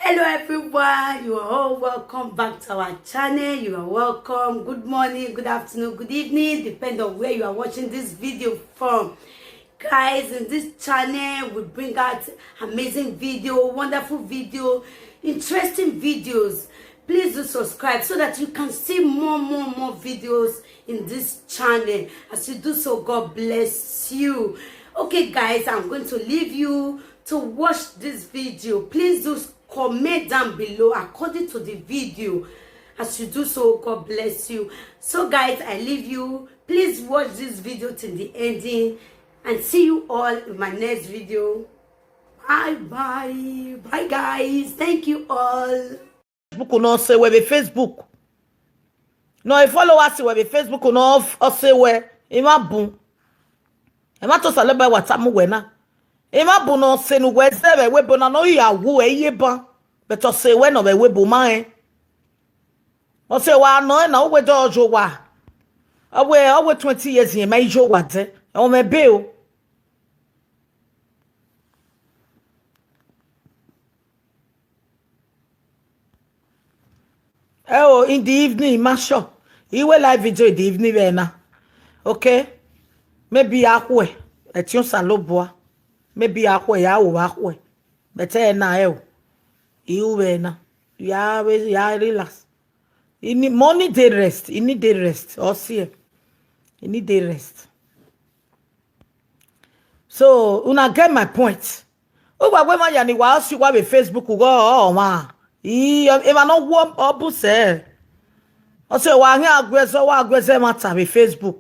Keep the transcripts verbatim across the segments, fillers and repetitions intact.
Hello everyone, you are all welcome back to our channel. You are welcome. Good morning, good afternoon, good evening, depend on where you are watching this video from. Guys, in this channel, we bring out amazing video, wonderful video, interesting videos. Please do subscribe so that you can see more, more, more videos in this channel. As you do so, God bless you. Okay, guys, I'm going to leave you to watch this video. Please do comment down below according to the video. As you do so, God bless you. So, guys, I leave you. Please watch this video till the ending, and see you all in my next video. Bye bye. Bye, guys. Thank you all. Facebook nọ sẹ wẹ vbe Facebook. Nọ e followers wẹ vbe Facebook nọ ọ sẹ wẹ, emwa bun. Emwa to Osanobua wa tama uwẹ na. Emwa bun nọ sẹ ne uwẹ zẹ vbe ẹvbo na ne ọ ya wu ẹ iye ban. But ọ sẹ wẹ nọ vbe ẹvbo ma rẹn. Ọ sẹ wa nọ ẹn na, uwẹ dọ yo wa. Ọ wẹ, ọ wẹ twenty years yẹn ma i yo wa dẹ. Ọ mwẹ ebe o. Ẹo, in the evening, ma sure. I wẹ live video in the evening vbe na. Okay? Maybe a khuẹ, ẹtin Osanobua. Maybe a khuẹ, ya ru vbe a khuẹ. But ẹ na ẹo. I ru vbe na. Ya vbe, ya relax. I need, money dey rest. I need dey rest. Ọ siẹ. I need dey rest. So, una get my point. Uwa wẹ ma ya ni wa si uwa vbe Facebook ghọ ọmwa. I, emwa nọ wọ ọ bu sẹ. Ọ sẹ wa khian aguẹzẹ, wa aguẹzẹ ẹmwata vbe Facebook.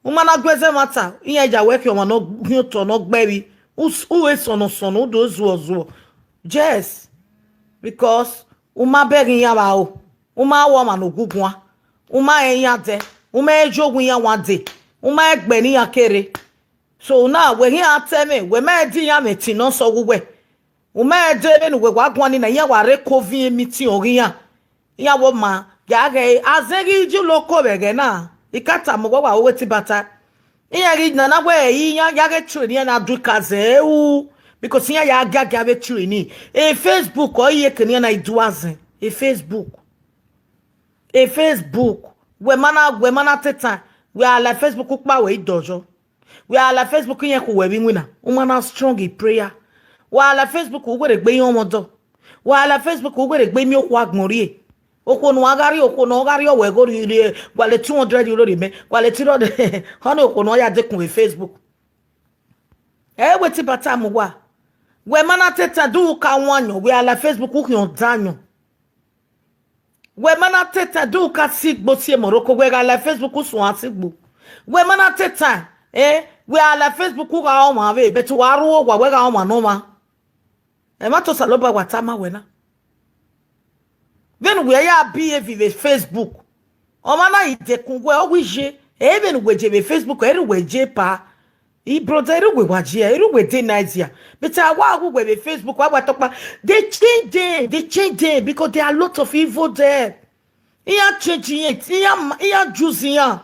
U ma na guẹzẹ ẹmwata, iran ya wẹ khian ọmwa nọ khian otọ nọ gbe ẹvbi. U s-, u re sọnọ sọnọ, u do zuọ zuọ. Yes. Because u ma bẹghe iran vbe aro. U ma ru ọmwa ne oguguan. U ma rẹn iran dẹ. U ma rẹn ye owa iran wan dee. U ma rẹn gbe ne iran kere. So na wẹ khian ta ẹmwẹ, wẹ ma rẹn de iran mwẹ ẹtin ne ọ sẹ ọghe uwẹ. U ma rẹn de vbene uwẹ wa guan ni na, iran wa rre ko viẹn meeting ọghe iran. Iran wẹ ma ya ghẹ azẹ ghi ye loko vbe ẹghẹ na. I ka tama uwa wa ru wẹ te ibata. Iran ghi nana wẹ iran ya ghẹ train iran na du ika zẹ ru, because iran ya giagia vbe train. E Facebook ọ i ye eke ne iran na i du azẹ. E Facebook. E Facebook, wẹ ma na, wẹ ma na te tan, wẹ a la Facebook kpa wẹ i dọyọ. Wẹ a la Facebook iyẹn khu wẹ vbe iwinna, u ma na strong in prayer. Wẹ a la Facebook u wẹ rhe gbe iran ọmọdọ. Wẹ a la Facebook u wẹ rhe gbe imiẹn okhuo agbọn rrie. Okhuo ne uwa gha rrie, okhuo ne ọ gha rrie, ọ wẹ gho rrie, wa le two hundred euro rhie mẹ, wa le three hundred, ọnii okhuo ne ọ ya dekun vbe Facebook. Ẹ wẹ te ibata mu uwa. Wẹ ma na te tan, do u ka wan ayọn, wẹ a la Facebook u khian ọda ayọn. Wẹ ma na te tan, do u ka si igbo si Morocco, wẹ gha la Facebook u suẹn asigbo. Wẹ ma na te tan, eh, wẹ a la Facebook u gha ọmwa vbe, but wa ru owa, wẹ gha ọmwa ne ọmwa. Ẹmwata Osanobua wa tama wẹ na. Vbene uwẹ ya behave vbe Facebook, ọmwa na i dekun wẹ, ọ wẹ iye, ẹ vbene uwẹ je vbe Facebook, ẹ rre uwẹ je pa. I brother, ẹ rre uwẹ wa je, ẹ rre uwẹ de nice ya. But a wa hu uwẹ vbe Facebook, wa wa tọkpa. They change them, they change them because there are a lot of evil there. Iran change iran, iran ma-, iran juice iran.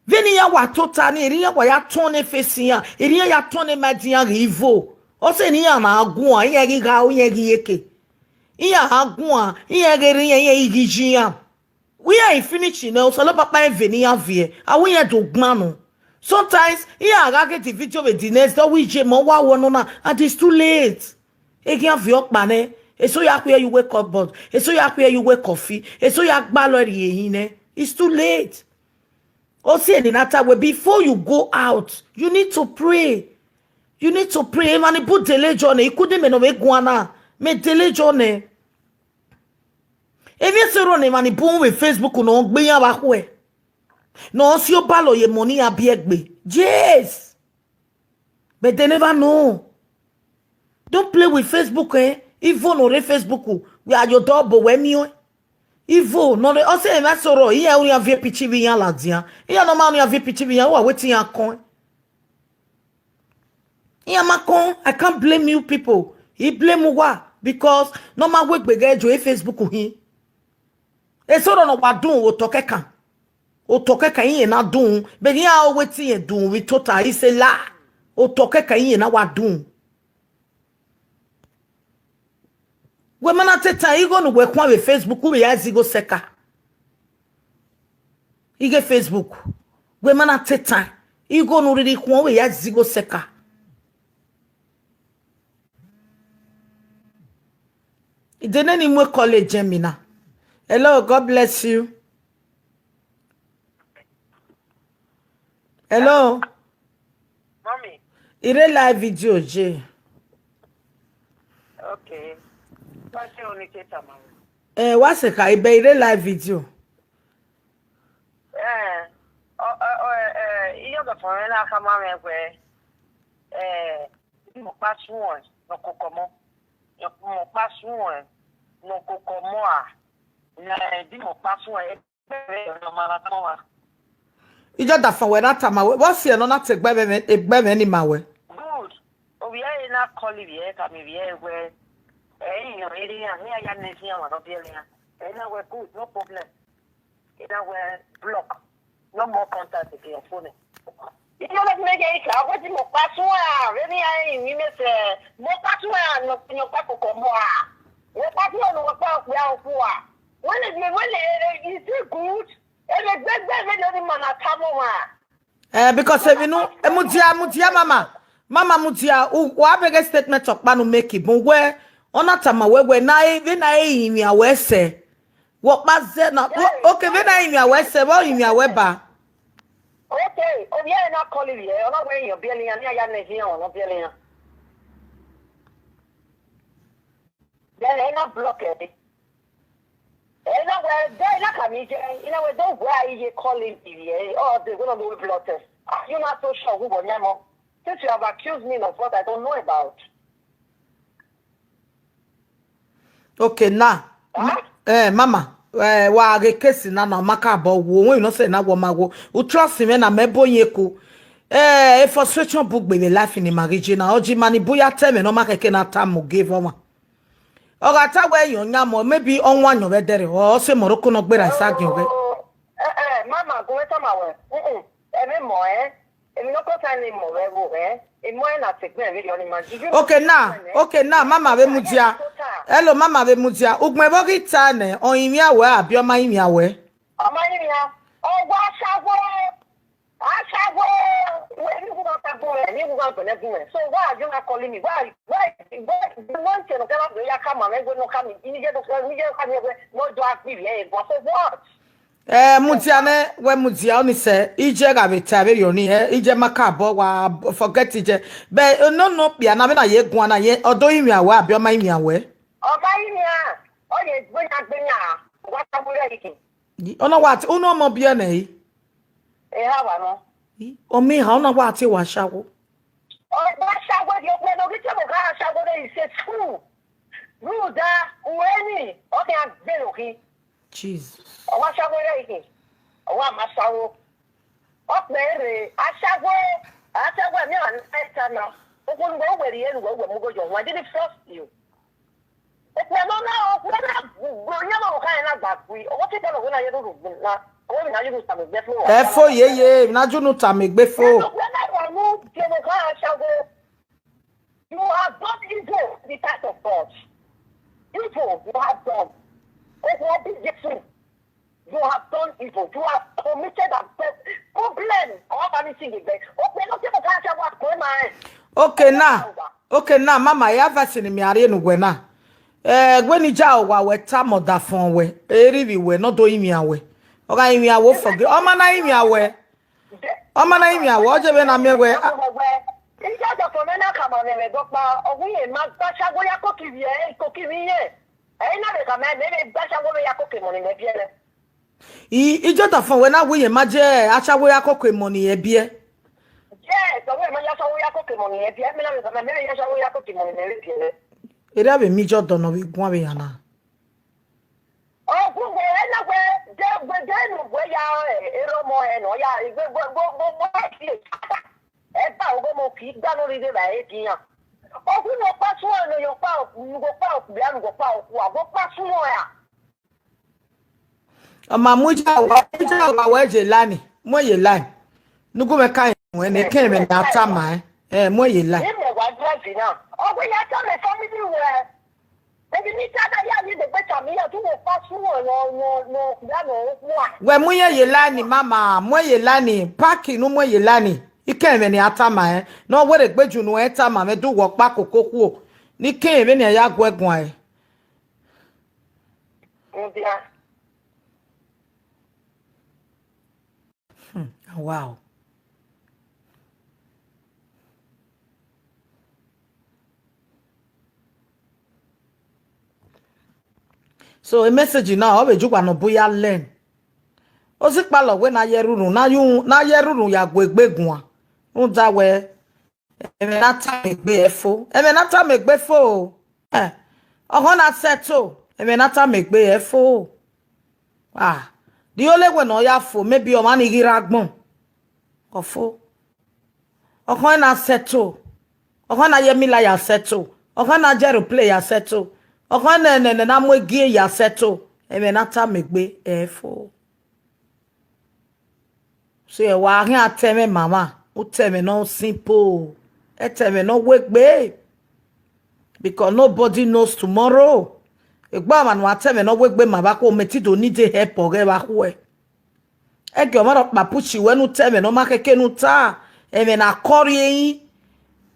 Vbene iran wa tota ni, erriọ iran wa ya tọn ne face iran, erriọ iran ya tọn ne mind iran ghi evil. Ọ sẹ ne iran na guan, iran ghi gha, iran ghi eke. Iran gha guan, iran ghi rre iran, iran ghi yi iran. Wẹ iran i finish nẹ, Osanobua kpa rẹn eve ne iran viẹ, a wẹ iran do gban nọ. Sometimes, iran gha ghe the video vbe the next, ọ wẹ iye ma wa wọ nọ na, and it's too late. Eghian viọ ọkpa nẹ, eso ya khuẹ ye uwu cupboard, eso ya khuẹ ye uwu coffee, eso ya gbalọ rrie ehin nẹ. It's too late. Ọ sẹ ne na ta wẹ, before you go out, you need to pray. You need to pray. Emwa ni bu dele jọ nẹ, ikudin mẹ ne ọ vbe guan na, mẹ dele jọ nẹ. Emwi ẹse rrọọ ne emwa ni bun vbe Facebook ne ọ gbe iran vbe akhuẹ, ne ọ si obalọ ye emọ ne iran biẹ gbe. Yes. But they never know. Don't play with Facebook, eh? Evil nọ rre Facebook, wẹ a ye odọ ọbo wẹ miẹn ọẹn. Evil nọ rre, ọ sẹ emwa ẹse rrọọ, iran ru iran viẹ picture vbe iran ladian. Iran ne ọ ma ru iran viẹ picture vbe iran, wa wẹ te iran kọn. Iran ma kọn, I can't blame you people. I blame uwa, because ne ọ ma wegbe ghẹ jo e Facebook hin. Eso rọ ne ọ wa dun otọ kẹkan. Otọ kẹkan iran na dun, bẹghe iran wẹ te iran dun vbe tota, it's a lie. Otọ kẹkan iran na wa dun. Wẹ ma na te tan igho ne uwẹ khuan vbe Facebook, u vbe ya zẹ igho sẹ ka. Ighe Facebook, wẹ ma na te tan igho ne u rhirhi khuan, u vbe ya zẹ igho sẹ ka. Ide nene I mu call Jemina. Hello, God bless you. Hello. Mommy. I rre live video je. Okay. Wá ṣe oní teta, mommy. Eh, wa sẹ ka, I bẹ I rre live video. Eh, ọ, ọ, ọ, eh, eh, iye ọdọ fọn rẹ na khama mwẹ wẹ, eh, di mẹ ọkpa suẹn ne ọ koko ọmọ. Mẹ ọkpa suẹn ne ọ koko ọmọ a. Ne di mẹ ọkpa suẹn, ẹgbẹ rẹ ne ọ ma na tọn wa. Iye ọdọ fọn wẹ na tama wẹ, vbọ si ẹre ne ọ na ta egbe ẹmwẹ, egbe ẹmwẹ ni ma wẹ? Good. Ovbi ẹre na call ivbi ẹre, tama ivbi ẹre wẹ, ẹ i yan erha iran, ne iran ya nẹ iran, wa nọ biẹ iran. Ẹ na wẹ, good, no problem. Ena wẹ block. No more contact with your phone. Iye ọdọ fọn mẹ ghe ka, wẹ di mẹ ọkpa suẹn a, vbene iran rinmwian mẹ sẹ, mẹ ọkpa suẹn a, ne ọ, ne ọkpa koko ọmọ a. Mẹ ọkpa suẹn ne ọkpa okpia okpua. Wẹ lẹ, wẹ lẹ, is it good? Ẹ vbe gbe egbe vbene ọni ma na tama ọmwa. Eh, because emwi nu, eh, mudia, mudia, mama. Mama, mudia, u, wa bẹghe statement ọkpa ne u make bun wẹ, ọ na tama wẹ, wẹ na e, vbene a i rinmwian wẹ sẹ. Wẹ ọkpa zẹ na, wẹ, okay, vbene a i rinmwian wẹ sẹ, vbọ rinmwian wẹ ba? Okay, ovbi ẹre na call ivbi ẹre, ọ na wẹ iran biẹ ne iran, ne iran ya nẹ iran, ọ nọ biẹ ne iran. Then ẹ na block ẹre. Ẹ na wẹ, de ẹ na khama iye, ẹ na wẹ, do wẹ a iye call ivbi ẹre, ọ de wẹ nọ do block ẹre. Are you not so sure who wọ yan mọ? Since you have accused me of what I don't know about. Okay, now, eh, mama, eh, wa ghe case na, na ma ka bọ wo, wẹ nọ sẹ na wọ ma wo. U trust me na, mẹ bo yin eku. Eh, e frustration bu gbe vbe life ni ma ghi je na. Ọ ji ma ni bu ya ta ẹmwẹ ne ọ ma khẹke na ta mu give ọmwa. Ọ gha ta wẹ, yọn yan mọ, maybe ọ wan yọn vbe ẹdẹrẹ, ọ sẹ Morocco ne ọ gberra esa giẹn ọghẹ. Eh, eh, mama, gu mwẹ tama wẹ. Mm-mm. Ẹmwẹ mọ, eh? Emwi ne ọ kota ne emọ vbe ẹvbo, eh? Emọ ẹre na te egbe vberriọ ni ma. Okay, now, okay, now, mama vbe mudia. Hello, mama vbe mudia. Ugbẹn vbe ọ ghi ta nẹ, ọ rinmwian wẹ, abi ọ ma rinmwian wẹ? Ọ ma rinmwian. Ọ wa sawo. Asawo, wẹ, ne ighuvba ka gun mwẹ, ne ighuvba gbẹnnẹ gun mwẹ. So why are you not calling me? Why, why, why, why you want to come up with your camera? Why you not coming? You just, you just come here, no, do I give you a, for what? Eh, mudia nẹ, wẹ mudia, ọni sẹ, iye gha vbe ta vberriọ ni, eh, iye ma ka bọ, wa forget iye. But, eh, no, no, kpia na, vbene a ye guan na, ye, ọ do rinmwian wẹ, abi ọ ma rinmwian wẹ? Ọ ma rinmwian, ọ ye gbeyan gbeyan, wa ta mu rẹ yi. Ọna wa te, unu ọmọ biẹ nẹ i? Eha wa nọ. Ọ miẹn eha, ọna wa te wa ashawo. Ọ wa ashawo, di okpia ne ọ ghi te vbe gha ashawo rre, is a school. Rhunmwuda, uwẹ ni, ọ khian gbe ne okhin. Jesus. Ọ wa ashawo rre ikhin. Ọ wa ma ashawo. Ọ kpẹre rre, ashawo, ashawo, ẹmwẹ ọmwa ne I ta na. Okhuo ne uwẹ, uwẹ rhie ne uwẹ, uwẹ mu igho yọ, why did he force you? Okpia nọ na, okpia na, gbe onian ọvbokhan na gba gui. Ọvbokhan na ye rhurhu gbe na. Ọvbokhan na ye unu tama egbe fo. Ẹ fo yeye, na ju unu tama egbe fo. Okpia na wa mu die ọvbokhan ashawo. You have done evil in the sight of God. Evil you have done. Okhuo bi Jesu. You have done evil. You have committed a pe-, problem. Ọ wa ba ni sing egbe. Okpia nọ tie ọvbokhan ashawo, a kue ma rẹn. Okay, now. Okay, now, mama, I have a sin in me, I didn't know when now. Eh, when ija wa we ta mother phone we, eri bi we, no do imi awe. Ọ gha imi awe forget. Ọ ma na imi awe. Ọ ma na imi awe, ọ je vbe na miẹn we, ah. Ija dọkọ mẹ na khama mwẹ mwẹ dọkpa, ọ wu ye ma gba ashawo ya koki vbiẹ, koki vbiẹ. Ẹ i na vbe khama mẹ, mẹ vbe gba ashawo vbe ya koki emọ ni mẹ biẹ nẹ. I, I just a fọn wẹ na wẹ iye ma je ashawo ya koki emọ ni ẹbiẹ. Yes, ọ wẹ ma ya ashawo ya koki emọ ni ẹbiẹ, mẹ na vbe khama mẹ, mẹ vbe ya ashawo ya koki emọ ni mẹ vbe biẹ nẹ. Erha vbe mi Jordan nọ vbe guan vbe yan na. Ọ gu wẹ, ẹ na wẹ, de, de, de nu wẹ ya, eh, erha ọmọ ẹ nọ ya, egbe, gbo, gbo, gbo, gbo, ẹ gba oghomọ ki gba nọ rhirhi vbe ẹ gi iran. Ọ gu ne ọ kpa suẹn nọ, yọ kpa, nugbo kpa okpia, nugbo kpa okua, gbo kpa suẹn ra. Ọ ma mu ija wa, ija wa wẹ ye line, mu ye line. Nugu mẹ ka mu ẹn, ne kẹ mẹ na ta ma ẹn. Eh, mu ye line. Ẹ mẹ wa drive na. Ọ wẹ ya ta mẹ family wẹ. Ebi mi ta da Iye tu wo pa su wo no no no ya no wa. Wẹ mu iye ye line, mama, mu iye line, park nu mu iye line. Ikẹmwẹ ne a tama ẹn, ne ọ wẹ rre egbe ju nu ẹ tama mwẹ, du wẹ ọkpa koko khuo. Ne ikẹmwẹ vbene a ya gu ẹ guan ẹn. Ndia. Hmm, wow. So, a message now, ọ vbe ju ugba ne ọ bu ya learn. Ozi kpalọ wẹ ne a ye rhurhu, ne a ye u-, ne a ye rhurhu ya gu egbe guan. Rhunmwuda wẹ, ẹmwẹ ne a tama egbe ẹ fo. Ẹmwẹ ne a tama egbe fo o. Eh, ọghọn na settle, ẹmwẹ ne a tama egbe ẹ fo o. Ah, the only way ne ọ ya fo, maybe ọmwa ni ghi rre agbọn. Ọ fo. Ọghọn na settle. Ọghọn na ye mila ya settle. Ọghọn na ye aeroplane ya settle. Ọghọn nẹ, nẹ, nẹ, na mu egie ya settle. Ẹmwẹ ne a tama egbe ẹ fo. So, ẹ wa khian ta ẹmwẹ mama, u ta ẹmwẹ ne ọ simple, ẹ ta ẹmwẹ ne ọ wegbe, because nobody knows tomorrow. Egbe ọmwa ne a ta ẹmwẹ ne ọ wegbe ma vbe akhuẹ, mẹ ti do need help ọghẹ vbe akhuẹ. Ẹgie ọmwa rhọkpa push wẹ ne u ta ẹmwẹ ne ọ ma khẹke ne u ta, ẹmwẹ ne a kọrriẹ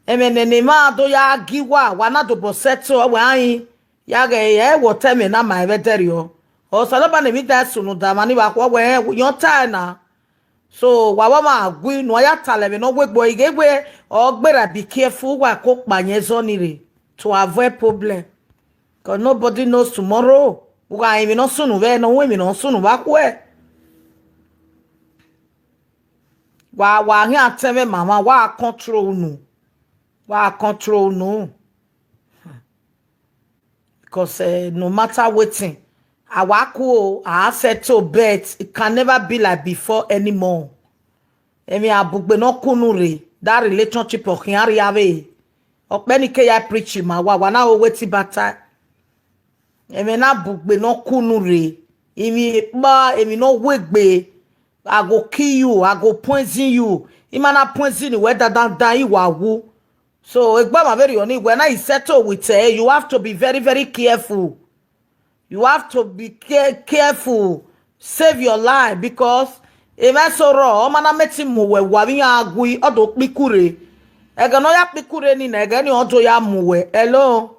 ẹre, ẹmwẹ ne emwa do ya gi uwa, wa na dobọ settle, ọ wẹ a rin. Ya ghẹ ẹ wẹ ọ ta ẹmwẹ na ma ẹmwẹ dẹrriọ. Osanobua ne emwi dan sunu da mwa ni vbe akhuẹ wẹ rẹn yọ ta ẹre na. So, wa vbe ọmwa gui ne uwa ya talẹ ẹmwẹ ne ọ wegbe ighe wẹ ọ gberra be careful, wa ko kpa yẹn zọ ni rre to avoid problem. 'Cause nobody knows tomorrow. U gha rẹn emwi ne ọ sunu vbe ne ọ ru emwi ne ọ sunu vbe akhuẹ. Wa, wa khian ta ẹmwẹ mama, wa control unu. Wa control unu. Because, eh, no matter wetin, a wa ku o, a settle, but it can never be like before anymore. Emwi a bugbe ne ọ ku unu rre, that relationship ọ khian rria vbe. Ọkpẹn ni ke ya preach ma wa, wa na ho wetin bata. Emwi na bugbe ne ọ ku unu rre, emwi ekpa, emwi ne ọ wegbe, I go kill you, I go poison you. I ma na poison wẹ dandandan, I wa wu. So, egbe ọmwa vberriọ ni, wẹ na i settle with her, you have to be very, very careful. You have to be care-, careful. Save your life, because emwa eso rrọọ, ọ ma na mẹ te mu wẹ, wa vbe iran gui, ọ do kpikurre. Ẹghẹ ne ọ ya kpikurre ni na, ẹghẹ ni ọ do ya mu wẹ. Hello?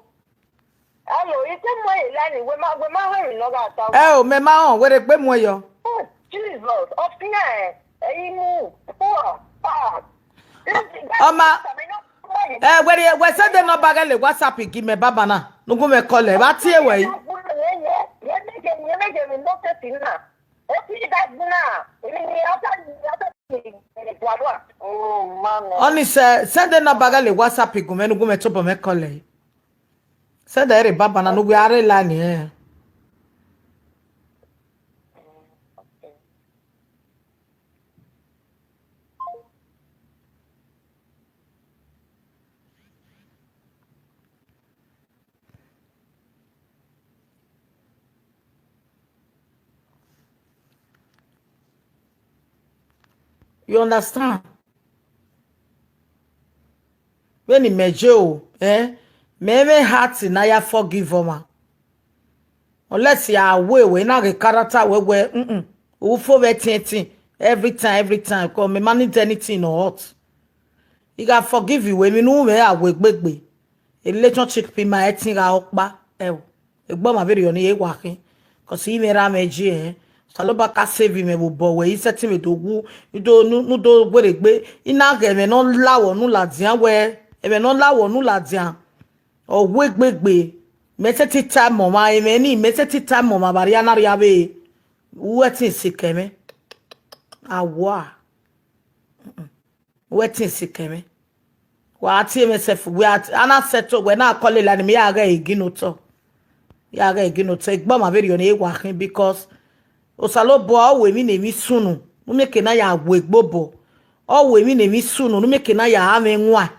Hello, I te mu ẹre line, wẹ ma, wẹ ma họn emwi ne ọ gha ta. Ẹ o, mẹ ma họn, wẹ rhe gbe mu ẹre yọ. Oh, Jesus, ọ fian ẹre, ẹ i mu, poor, poor. Ọ ma, ẹ, wẹ rhe, wẹ send the number ghẹ le WhatsApp gi mẹ baba na, ne u gu mwẹ call ẹ, vbe a tie wẹ yi. Ọni sẹ, send the number ghẹ le WhatsApp gu mwẹ, ne u gu mwẹ tobọ mwẹ call ẹ. Send ẹ rre baba na, ne u wẹ a rre line ẹre. You understand? Vbene imẹ ye o, eh, mẹ mwẹ heart ne a ya forgive ọmwa. Unless ya wẹ wẹ, I na ghe character wẹ wẹ, mm-mm, u fo vbe ẹtin ẹtin, every time, every time, 'cause mẹ ma need anything ne ọ hurt. I gha forgive wẹ, emwi ne u mwẹ a wẹ gbegbe. Relationship ima ẹtin gha ọkpa, ẹ o. Egbe ọmwa vberriọ ni, e wa khin. 'Cause I mwẹ ra mwẹ ye, eh. Osanobua ka save mwẹ vbe obọ wẹ, I sẹtin vbe do wu, I do, ne u do werriegbe, I na ghe ẹmwẹ ne ọ la wẹ unu ladian wẹ, ẹmwẹ ne ọ la wẹ unu ladian. Ọ wegbe gbe, mẹ sẹtin ta ẹmwẹ ọmwa, emwi ni, mẹ sẹtin ta ẹmwẹ ọmwa vbe a rria na rria vbe, u ru ẹtin sikẹ mwẹ. A wa. U ru ẹtin sikẹ mwẹ. Wa tie mwẹ sef, wẹ a, a na settle, wẹ na call line, mẹ ya ghẹ egin ne otọ. Ya ghẹ egin ne otọ, egbe ọmwa vberriọ ni, e wa khin, because Osanobua ọ wẹ emwi ne emwi sunu, ne u mieke na ya wegbe obọ. Ọ wẹ emwi ne emwi sunu, ne u mieke na ya mwẹ ẹwaẹn.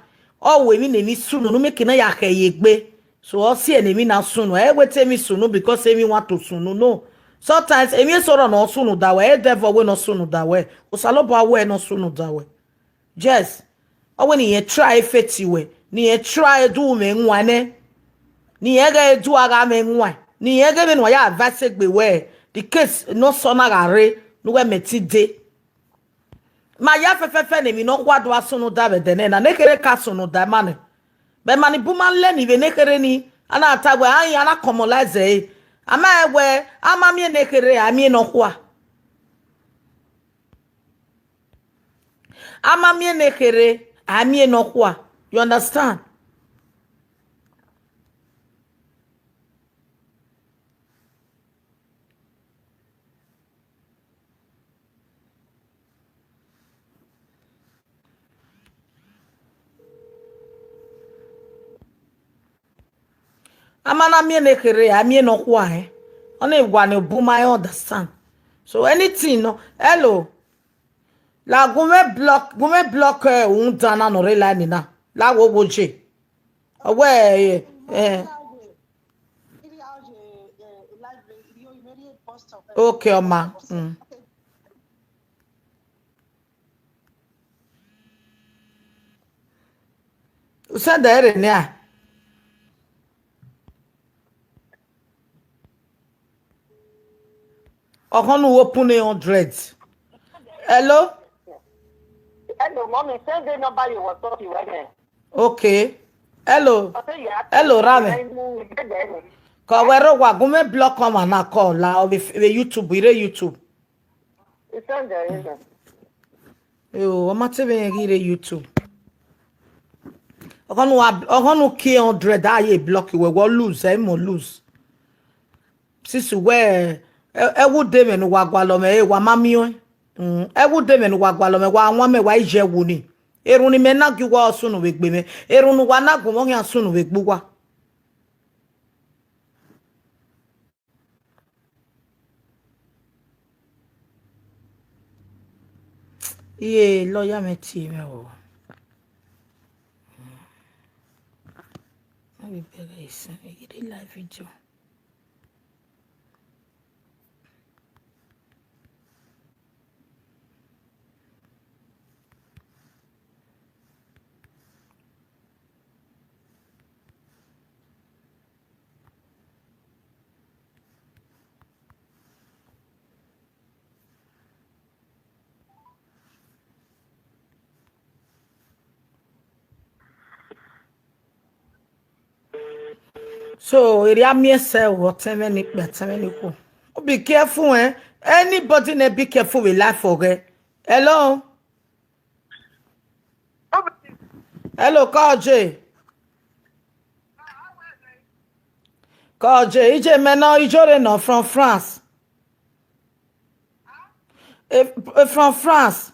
Ọ wẹ emwi ne emwi sunu, ne u mieke na ya khẹ ye egbe. So, ọ si ẹre ne emwi na sunu, ẹ wẹ te emwi sunu because emwi want to sunu, no. Sometimes, emwi eso rrọọ ne ọ sunu da wẹ, e devil wẹ ne ọ sunu da wẹ. Osanobua wẹ ne ọ sunu da wẹ. Yes. Ọ wẹ ne irẹn try feti wẹ, ne irẹn try du mwẹ ẹwaẹn nẹ. Ne irẹn ghẹ du a gha mwẹ ẹwaẹn. Ne irẹn ghe vbene uwa ya advice egbe wẹ, the case ne ọ sọ na gha rre, ne uwẹ mẹ ti dee. Ma ya fẹfẹfẹ ne emwi ne ọ khua do a sunu da vbe ẹdẹ nẹ na, ne kherhe ka sunu da ima nẹ. Vbe ma ni bu ma lẹ ni vbe ne kherhe ni, a na ta wẹ, a yan na kọmọ la zẹ ẹre. A ma rẹn wẹ, a ma miẹn ne kherhe, a miẹn ne ọ khua. A ma miẹn ne kherhe, a miẹn ne ọ khua. You understand? A ma na miẹn ne kherhe, a miẹn ne ọ khua ẹn. Ọ na wa ne obọ ima, I understand. So anything, no. Hello. La gu mwẹ block, gu mwẹ block, eh, rhunmwuda na ne ọ rre line na. La wo wo je. Ọ wẹ, eh, eh. Okay, ọ ma. Mm. U send ẹre nian. Ọkhọn ne u open hundred. Hello? Hello, mommy, send the number you was talking right there. Okay. Hello. Hello, Rame. Ka wẹ rre owa, gu mwẹ block ọmwa na call la, ọ vbe, vbe YouTube, I rre YouTube. Yo, ọ ma te vbe rẹn ghi rre YouTube. Ọghọn ne uwa, ọghọn ne u kie hundred, a ye block wẹ, wẹ ọ lose, ẹ i mọ lose. Since wẹ, ẹ, ẹwu de mwẹ ne uwa gualọ mwẹ, ẹ, wa ma miẹn ọẹn. Mm, ẹwu de mwẹ ne uwa gualọ mwẹ, wa wan mẹ, wa i ye ẹwu ni. Erhunmwu ne imẹ na gie uwa ọ sunu vbe egbe mwẹ. Erhunmwu ne uwa na gu mwẹ ọ khian sunu vbe egbe uwa. Iye lawyer mwẹ tie mwẹ o. Ma vbe bẹghe esen, I ghi rre live video. So, erriọ a miẹn sẹ o, ọtẹn mwẹ ne ikpia, ọtẹn mwẹ ne ikhuo. Be careful, eh? Anybody ne be careful with life ọghẹ. Hello? Hello, Kọje. Kọje, ije mẹ nọ, ijore nọ from France. Eh, eh, from France.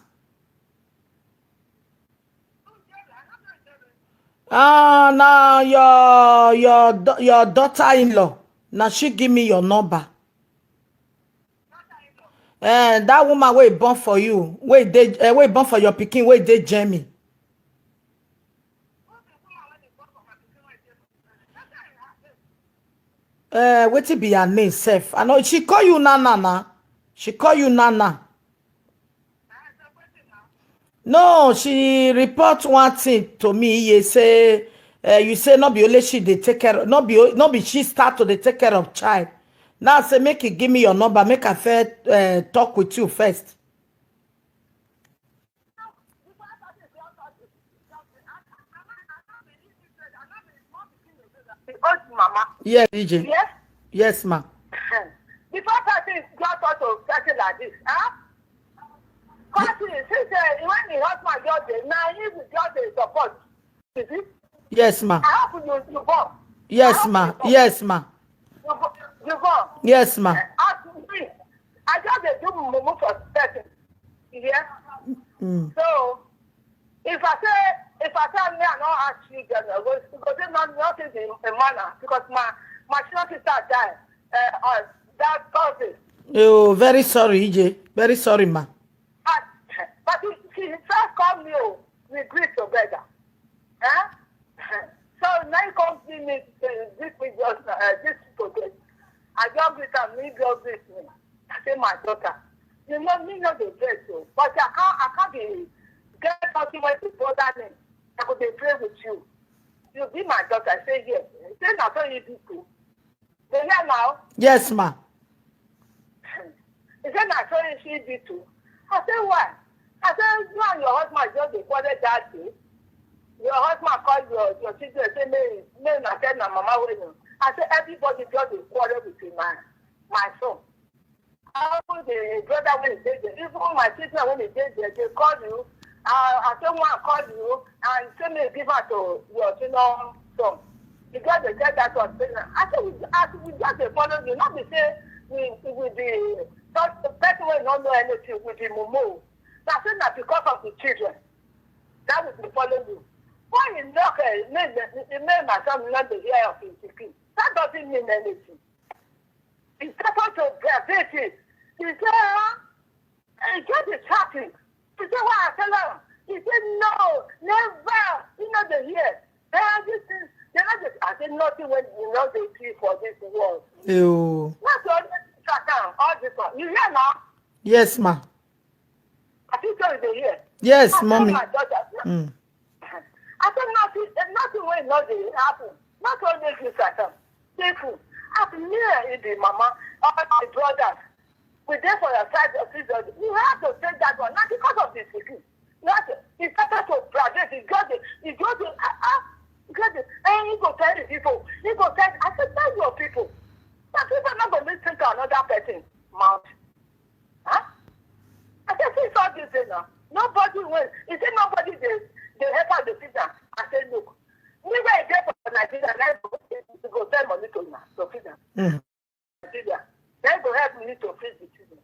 Ah, na your, your da-, your daughter-in-law. Na she give me your number. Eh, that woman wey born for you, wey dey, eh, wey born for your pikin, wey dey Germany. Eh, wetin be her name sef? I know she call you Nana na. She call you Nana. No, she report one thing to me. He say, eh, you say no be only she dey take care, no be o-, no be she start to dey take care of child. Now say make you give me your number, make I first, eh, talk with you first. Old mama. Yes, D J. Yes. Yes, ma. Before person just talk to person like this, huh? Person, since, uh, when the husband just dey, now he just dey support. Is it? Yes, ma. I hope you, you born. Yes, ma. Yes, ma. You born. You born. Yes, ma. As me, I just dey do mumu for person. You hear? Mm. So, if I say, if I say me, I no ask you, then I go, you go say no, nothing is a manner because my, my senior sister die, uh, on that Thursday. Oh, very sorry, E J. Very sorry, ma. But, but she, she first call me, oh, we greet together. Eh? So now he come see me, uh, this week just, uh, this today. I just greet am, he just greet me. I say, "My daughter, you know me no dey vex o, but I can't, I can't be get something wey dey bother me. I go dey pray with you. You be my daughter." I say, "Yes." He say, "Na so you be too." They hear now? Yes, ma. He said, "Na so she be too." I said, "Why?" I said, "You and your husband just dey quarrel that day. Your husband call your, your children, say, 'May, may na tell na mama wey you.'" I said, "Everybody just dey quarrel with my, my son." Even the brother wey dey there, even my children wey dey there, they call you. Uh, I say, "One call you and say me give am to your senior son." The girl dey tell that one say, "Na." I say, "We, as we just dey follow you, no be say we, we be just person wey no know anything, we be mumu." Na say na because of the children that we dey follow you. Why you knock, eh, make the, the, the man, my son, not dey hear of his pikin? That doesn't mean anything. He started to gravitate. He said, huh? And he just dey shouting. He said, "Why?" I tell am. He said, "No, never. He no dey hear. Eh, this thing, they no dey." I said, "Nothing wey you no dey see for this world." Ew. Not only Satan, all this one. You hear now? Yes, ma. I think so you dey hear. Yes, I tell mommy. My daughter, mm. I said, "Nothing, eh, nothing wey no dey happen. Not only this Satan. People, as me and the mama, all my brothers, we dey for your side of Jesus. We have to take that one." Not because of the pikin. Not, he started to gravitate. He just dey, he just dey, ah, ah, he just dey, eh, he go tell the people. He go tell, I said, "Tell your people." But people no go listen to another person mouth. Huh? I said, "See all this thing now. Nobody wey," he said, "Nobody dey, dey help am dey feed am." I said, "Look, me wey dey for Nigeria, na go, go send money to una to feed am." Mm. Nigeria, na go help me to feed the children."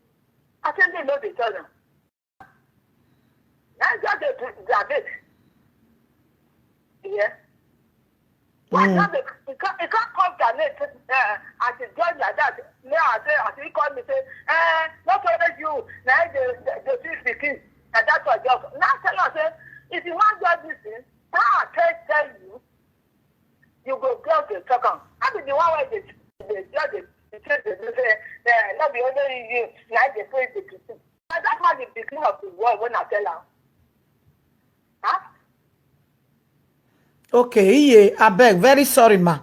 I said, "Me no dey tell am." Na just dey do, dey beg. Yeah. Why, mm, not the, he can't, he can't come to me, uh, as a judge like that. Me, I say, as he call me, say, "Eh, not only you, na the, the, the fix the thing." And that's what just. Now tell am say, if you want judge this thing, now I can tell you, you go just dey talk am. I be the one wey dey, dey judge the, the thing, dey say, eh, not be only you, na dey praise the thing. And that's how the beginning of the world when I tell am. Huh? Okay, iye, abeg, very sorry, ma.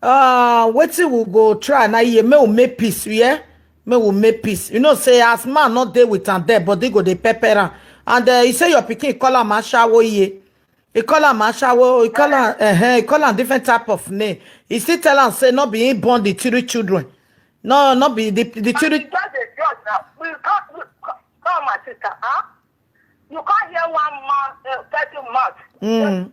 Uh, wetin we go try na, iye, make we make peace, yeah? Make we make peace. You know say as man no dey with am there, body go dey pepper am. And, uh, he say your pikin call am ashawo, iye. He call am ashawo, he call am, uh, he call am different type of name. He still tell am say no be him born the three children. No, no be the, the children. He just dey judge now. We can't, we can't, come, my sister, huh? You can't hear one man, uh, person mouth. Mm.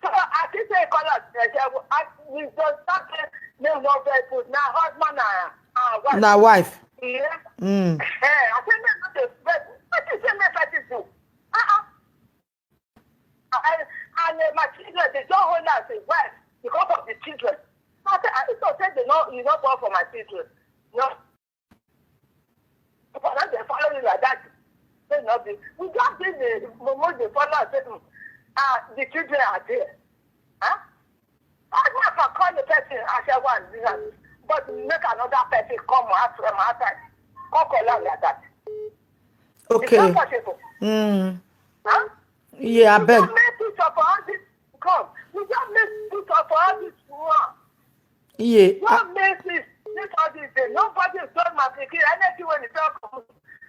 So I think say call us, uh, we just start say name no very good. Now husband and, and wife. Na wife. Yeah. Mm. Eh, I think they not the best. What is the best do? Uh-uh. And, and, uh, my children, they don't hold us a wife because of the children. I say, I used to say they no, you no born for my children. No. But now they follow you like that. They not be. We just did the moment they follow us, say, "Hmm, ah, the children are there." Huh? How can call the person as I want, but make another person come out from outside? Come call out like that. It's, okay, not possible. Mm. Huh? Yeah, I beg. We just make peace of all this. Come. We just make peace of all this one. Yeah. What makes it? This all this day. Nobody is doing my pikin. Anything when they talk,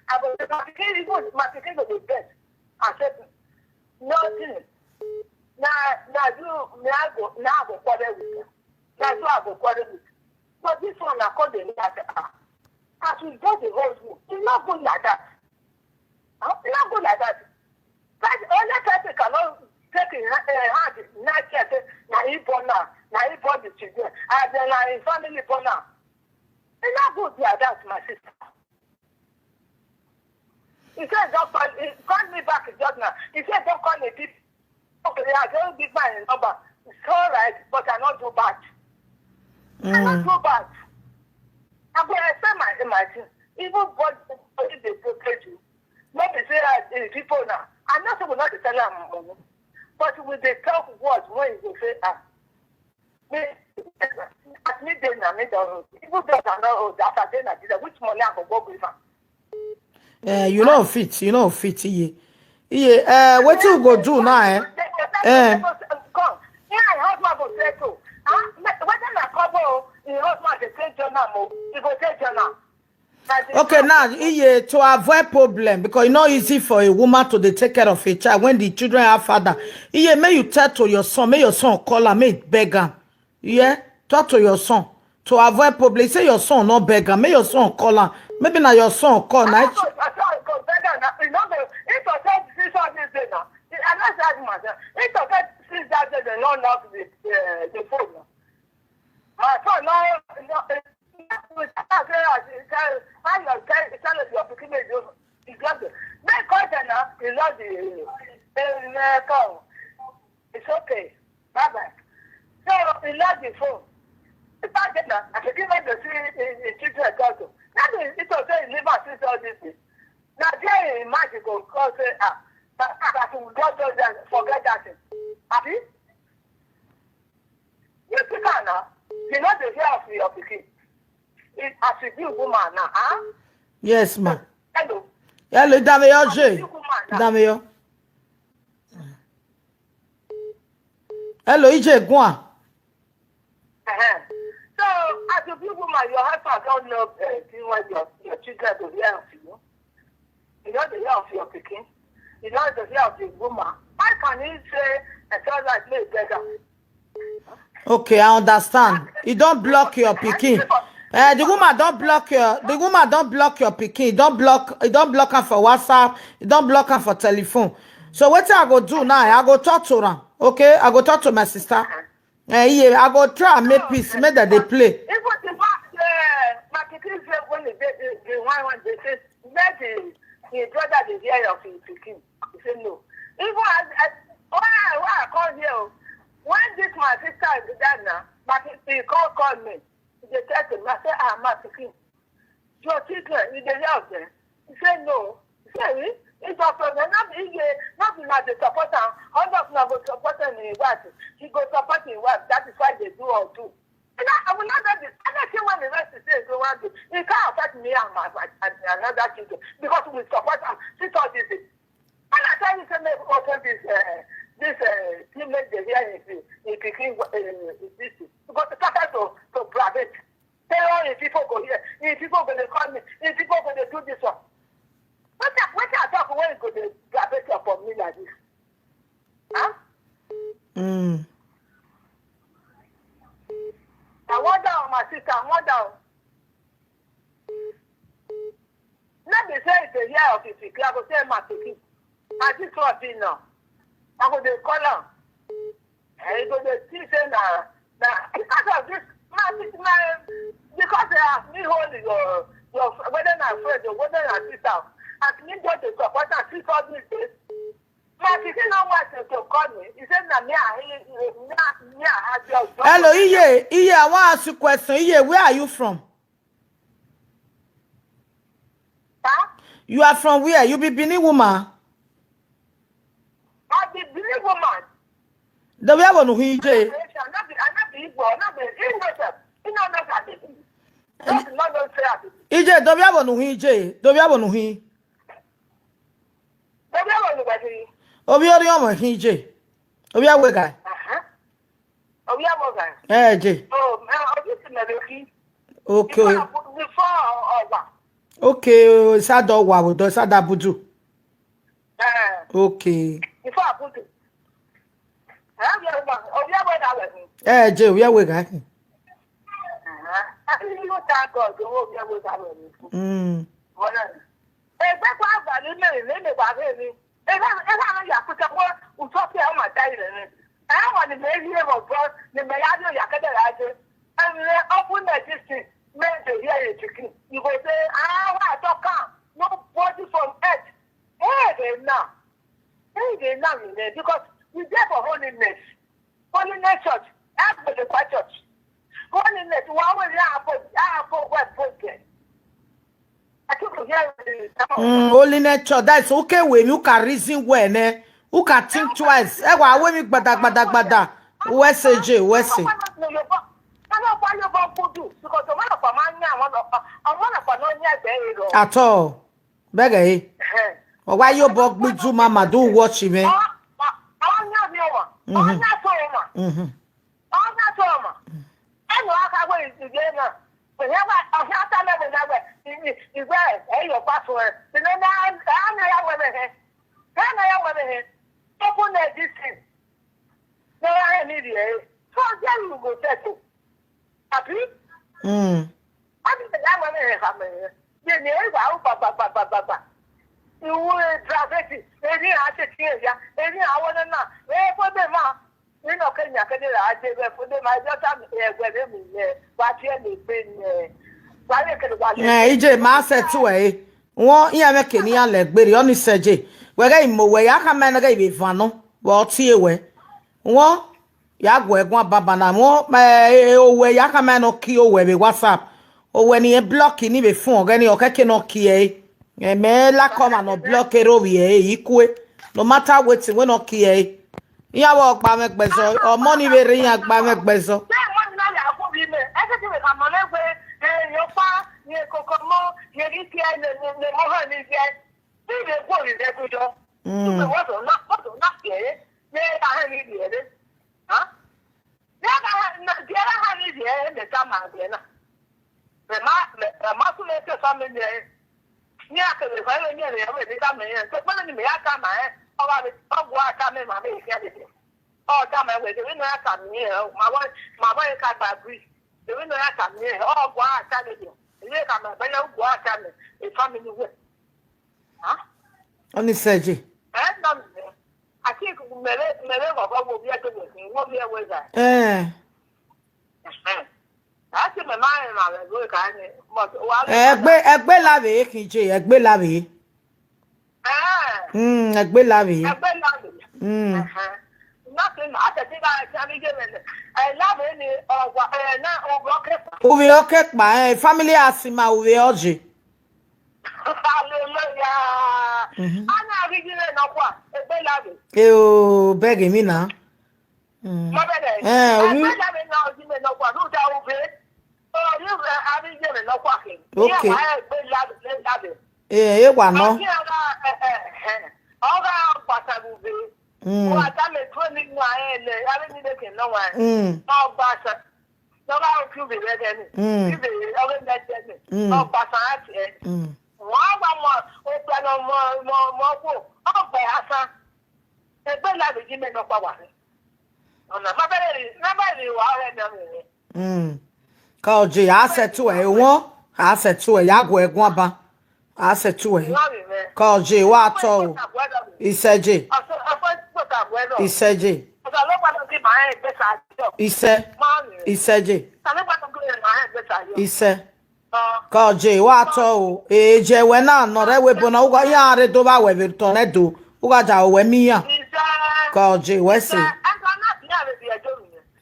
I go say, "My pikin, even my pikin go dey best." I said, "Nothing." Now, now you, now I go, now I go quarrel with you. Now you I go quarrel with. But this one, I call the laugh. Ah, as we get the whole thing, it's not good like that. Huh? It's not good like that. That only person cannot take in ha-, eh, hand, not say, "Na he born now, na he born the children, and then na his family born now." It's not good like that, my sister. He said, "Don't call," he called me back just now. He said, "Don't call me this." Okay, I don't give my number. It's all right, but I not do bad. I not, mm, do bad. I go extend my, my thing. Even body, body dey protect you. Not be say, uh, the people now. I know say we not dey tell am money, but we dey talk words when you go say, ah, me, as me dey now, me don old. Even though I not old, as I dey Nigeria, which money I go work with am? Eh, you no fit, you no fit, iye. Iye, eh, wetin we go do now, eh? Eh. Come. Me and husband go settle. Huh? Me, wetin na Obo, the husband dey take journal mo, he go take journal. Okay, now, Iye, to avoid problem, because e no easy for a woman to dey take care of a child when the children have father. Iye, make you tell to your son, make your son call am, make e beg am. Yeah, talk to your son to avoid problem. Say your son no beg am, make your son call am. Maybe na your son call na. He no dey, he talk say since all this day now, he, I no say that man, he talk say since that day they no lock the, uh, the phone now. My son no, no, eh, how your tell, tell your pikin make you, you just, make call them now, you know the, eh, call. It's okay. Bye bye. So he lost the phone. If I get now, I should give her the see in, in children also. That is, it was saying, never since all this thing. Now, there in mind, you go, go say, ah, but I should go to them, forget that thing. Abi? You pick her now. You know the hear of your pikin. It, as you be woman now, huh? Yes, ma. Hello. Hello, Dame As you Oje. Be woman now. Dame yo. Hello, Ije Guan. Uh-huh. So, as a big woman, your husband don't know, uh, the one your, your children to hear of you. You know the hear of your pikin. You know the hear of the woman. How can he say, "I don't like me better"? Okay, I understand. You don't block your pikin. Uh, the woman don't block your, the woman don't block your pikin. Don't block, you don't block her for WhatsApp. You don't block her for telephone. So what I go do now? I go talk to her. Okay, I go talk to my sister. Eh, yeah, I go try and make peace, make that they play. Even the fact, uh, my pikin say when they, they, they want one, they say, "Let the, the brother dey hear of his pikin." He say, "No." Even as, as, when I, when I come here, oh, when this my sister is there now, my pikin, he call, call me. He dey tell me, I say, "Ah, my pikin, your children, you dey hear of them?" He say, "No." He say, "Eh? It's your problem. Not be, eh, not be na dey support am. All of una go support am in wife. He go support his wife. That is why they do or do." And I, I will not do this. Anything when the rest is saying, go and do. It can't affect me and my, my, and another children. Because we support am. Since all this thing. When I tell you, say, make we open this, uh, this, uh, thing, make they hear him, him pikin, uh, this thing. Because the started to, to private. Say, "Oh, if people go here, if people go dey call me, if people go dey do this one." What I, what I talk when go dey private for me like this? Huh? Mm. I wonder, oh, my sister, I wonder. Let me say, if they hear of it, I go say, "My pikin, as this one be now." I go dey call am. And he go dey see say na, na because of this, my, my, because they ask me hold your, your, whether na friend or whether na sister, as me just dey support am since all this day. My pikin no want to, to call me. He say, "Na me, I, me, I, me, I have your job." Hello, Iye, Iye, I wan ask you question. Iye, where are you from? Huh? You are from where? You be Benin woman? I be Benin woman. The way I want to hear Ije. I no be, I no be Igbo, I no be Igbo. You know, no, I be. Just not don't say I be. Ije, the way I want to hear Ije. The way I want to hear. The way I want to hear. Obi ori ọmọ hin Ije. Obi awe guy. Uh-huh. Obi awe guy. Eh, Ije. Oh, uh, Obi si me the key. Okay. Before, before, uh, uh, wa. Okay, Sada wa, we do Sada budu. Eh. Okay. Before I put it. Eh, yeah, wa. Obi awe guy. Eh, Ije, obi awe guy. Uh-huh. I think you thank God, obi awe guy. Mm. Well, egbe kwa agbali mẹ ne mẹ wa rre ni. Eva, eva na ya kuta wo utopia ma ta ire ni. Eh, wa ni me yi evo bro, ni me ya dio ya kede ra je. And, eh, open the this thing, make they hear it again. You go say, "Ah, wa talk am. Nobody from earth." Eh, they now. Eh, they now, eh, because we there for holiness. Holiness church, everybody go church. Holiness, wa we ya abo, ya abo we boge. I think we hear it. Mm, holiness church, that is okay with me. Who can reason well, ne? Who can think twice? Eh, wa we mi gbada, gbada, gbada. Who say Ije, who say? Because the one of my man, one of, uh, one of my no nya be ro. At all. Bẹgẹ e. Ẹhẹn. Ọ wa yo bọ gbidu mama do watch me. Ọ, ọ, ọ nya mi ọmọ. Ọ nya so ọmọ. Mhm. Ọ nya so ọmọ. Ẹnu aka Wẹ hia wa, ọ hia ta mẹ wẹ na wẹ, I, I, I wẹ, ẹ yọ ọkpa suẹn. Ẹ na, ẹ na ya wẹ vbe hẹ. Ẹ na ya wẹ vbe hẹ. Open the this thing. Ne ọ ra hẹ ni rhie ẹre. So there you go settle. Abi? Mm. Abi mẹ ya wẹ vbe hẹ khama ẹre. Ye ne ẹ wa ru gba, gba, gba, gba, gba, gba. Iwu, eh, private, eni a te tie ya, eni a wẹ nana, eh, fo de ma. Ni nọ ke yan ke de ra je vbe fo de ma, just am, eh, wẹ vbe mu ye, wa tie ne gbe ne. Wa ye kele wa le. Eh, ije ma settle ẹre. Wọ, iran mwẹ ke ne iran lẹ gberriọ, ọni sẹ je. Wẹ ghẹ i mu owẹ ya khama ẹre ne ọ ghẹ i vbe van nọ, vbe ọ tie wẹ. Wọ, ya guẹ guan banbanna. Wọ, eh, owẹ ya khama ẹre ne ọ kie owẹ vbe WhatsApp. Owẹ ne irẹn block ni vbe fun ọghẹ ni, ọ khẹke ne ọ kie ẹre. Ẹmẹ la kọ ọmwa ne ọ block ẹre ovbi ẹre, I kue. No matter wetin, wẹ ne ọ kie ẹre. Iran vbe gba mwẹ gbẹzọ, ọmọ ni vbe rre iran gba mwẹ gbẹzọ. Ẹ mọ ni na ya kọ vbe imẹ, ẹ sẹ ke vbe khama nẹ wẹ, eh, ye ọkpa, ye koko ọmọ, ye ghi tie ne, ne, ne ọmọ hẹ ni ye. Te I vbe guọghọ vbe ẹdẹ do yọ. Mm. Wẹ do na, wẹ do na tie ẹre, ne a hẹ ni rhie ẹre. Ha? Dia na ha, na, dia na ha ni rhie ẹre, mẹ tama ẹre na. Mẹ ma, mẹ, mẹ ma sunu ke family ẹre. Iran kevbe fa ẹre ne ẹre, ẹre ne tama ẹre. Sokpan ne mẹ ya tama ẹre, ọ gha vbe, ọ gua tama ẹre ma vbe hia dede. Ọ tama ẹre wẹ, de vbene ọ ya tama ẹre, ma wa, ma wa ka gba agree. De vbene ọ ya tama ẹre, ọ gua tama ẹre. Ẹ i khama ẹre, ọ gua tama ẹre, family wẹ. Ha? Ọni sẹ je. Ẹ, na mẹ. I think mẹ vbe, mẹ vbe ghọghọ wo vbiẹ te wẹ khin, wo vbiẹ wẹ ga. Eh. Ẹhẹn. A sẹ mẹ ma rẹn ma vbe ẹvbo ka ni, but wa vbe Ẹgbe, ẹgbe la vbe khin je, ẹgbe la vbe. Eh. Mm, ẹgbe la vbe. Ẹgbe la vbe. Mm. Ẹhẹn. Nothing, a tẹ ti ga ẹsẹ mi je mẹ. Ẹ la vbe ni, ọ wa, ẹ na, ọ wa ke. Uvbi ọ ke kpa, eh, family a si ma uvbi ọ je. Hallelujah. Mhm. A na ghi ji mẹ nọkhua, egbe la vbe. Eo, bẹghe emwi na. Mm. Mọ bẹghe. Eh, omi. Egbe la vbe na, ọ ji mẹ nọkhua, rhunmwuda uvbe. Ọ, yu, eh, a vbe ye mẹ nọkhua khin. Okay. Iran wa egbe la vbe, la vbe. Eh, e wa nọ. Ọ gha, eh, eh, eh. Ọ gha gbasa vbe uvbe. Mm. Wa ta mẹ tuẹ ni nua, eh, lẹ, a vbe ni leke nọ wa. Mm. Ọ gbasa. Nọ gha ru uvbe vbe ẹghẹ ni. Mm. Uvbe ọghe mẹ ẹdẹ ni. Mm. Ọ gbasa a tiẹ. Mm. Wa wa mọ, okpia nọ mọ, mọ, mọ khuo. Ọ gbe asan. Egbe la vbe ji mẹ nọkhua wa rre. Ọna, ma bẹrẹ, ma bẹrẹ wa ọrẹ nọ rre. Mm. Ka ọ je, a sẹ tuẹ, wọn, a sẹ tuẹ, ya guẹ guan ban. A sẹ tuẹ. Ka ọ je, wa tọ o. Isẹ je. Isẹ je. Isẹ. Isẹ. Ka ọ je, wa tọ o. E je wẹ na, nọ rẹ wẹ ebo na, u gha ya re do vba wẹ vbe tọn nẹ do. U gha ja wẹ mi ya. Ka ọ je, wẹ se.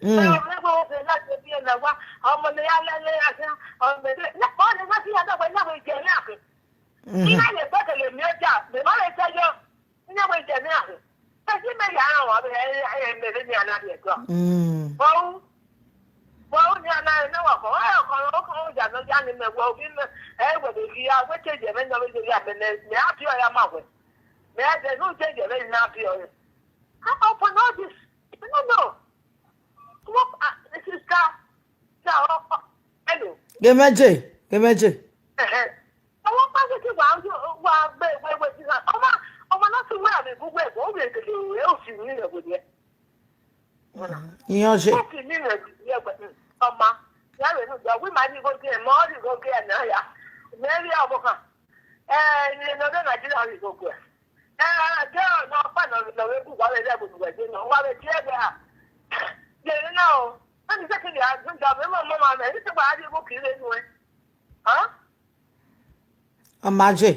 Mm. Mhm. Mm. How often all this? I don't know. What, uh, sister? Hello. Gemeje, gemeje. Ẹhẹn. Àwọn pásítọ̀ wà, wà gbé, gbé, gbé, sísá. Ọmọ, ọmọ náà ti wá àmì gbogbo ẹ̀gbọ́n, ó lè tètè rẹ̀, ó sì ní ìrẹ̀wò yẹn. Iyan je. Ó sì ní ìrẹ̀wò yẹn, ọmọ. Yàrá ìlú ìjọ, wí màá ní gbogbo ẹ̀, mọ́ ọ́ ní gbogbo ẹ̀ náà yá. Mẹ́rin ọmọ kan. Ẹ, ní ọdún Nàìjíríà ní gbogbo ẹ̀. Ẹ, jẹ́ ọ̀nà ọ̀pá náà lọ wé kú, wà wẹ̀ lẹ́gbẹ̀ẹ́ ìwẹ̀ dé náà, wà wẹ̀ tiẹ̀ bẹ́ẹ̀ à. Yẹ̀rẹ̀ náà o, wọ́n ti sẹ́kẹ̀ ní àdúgbò, mi mọ̀ mọ́ màmá ẹ̀, ní ti wàá rí owó kiri nínú ẹ̀. Hàn? Ọmọ ajé,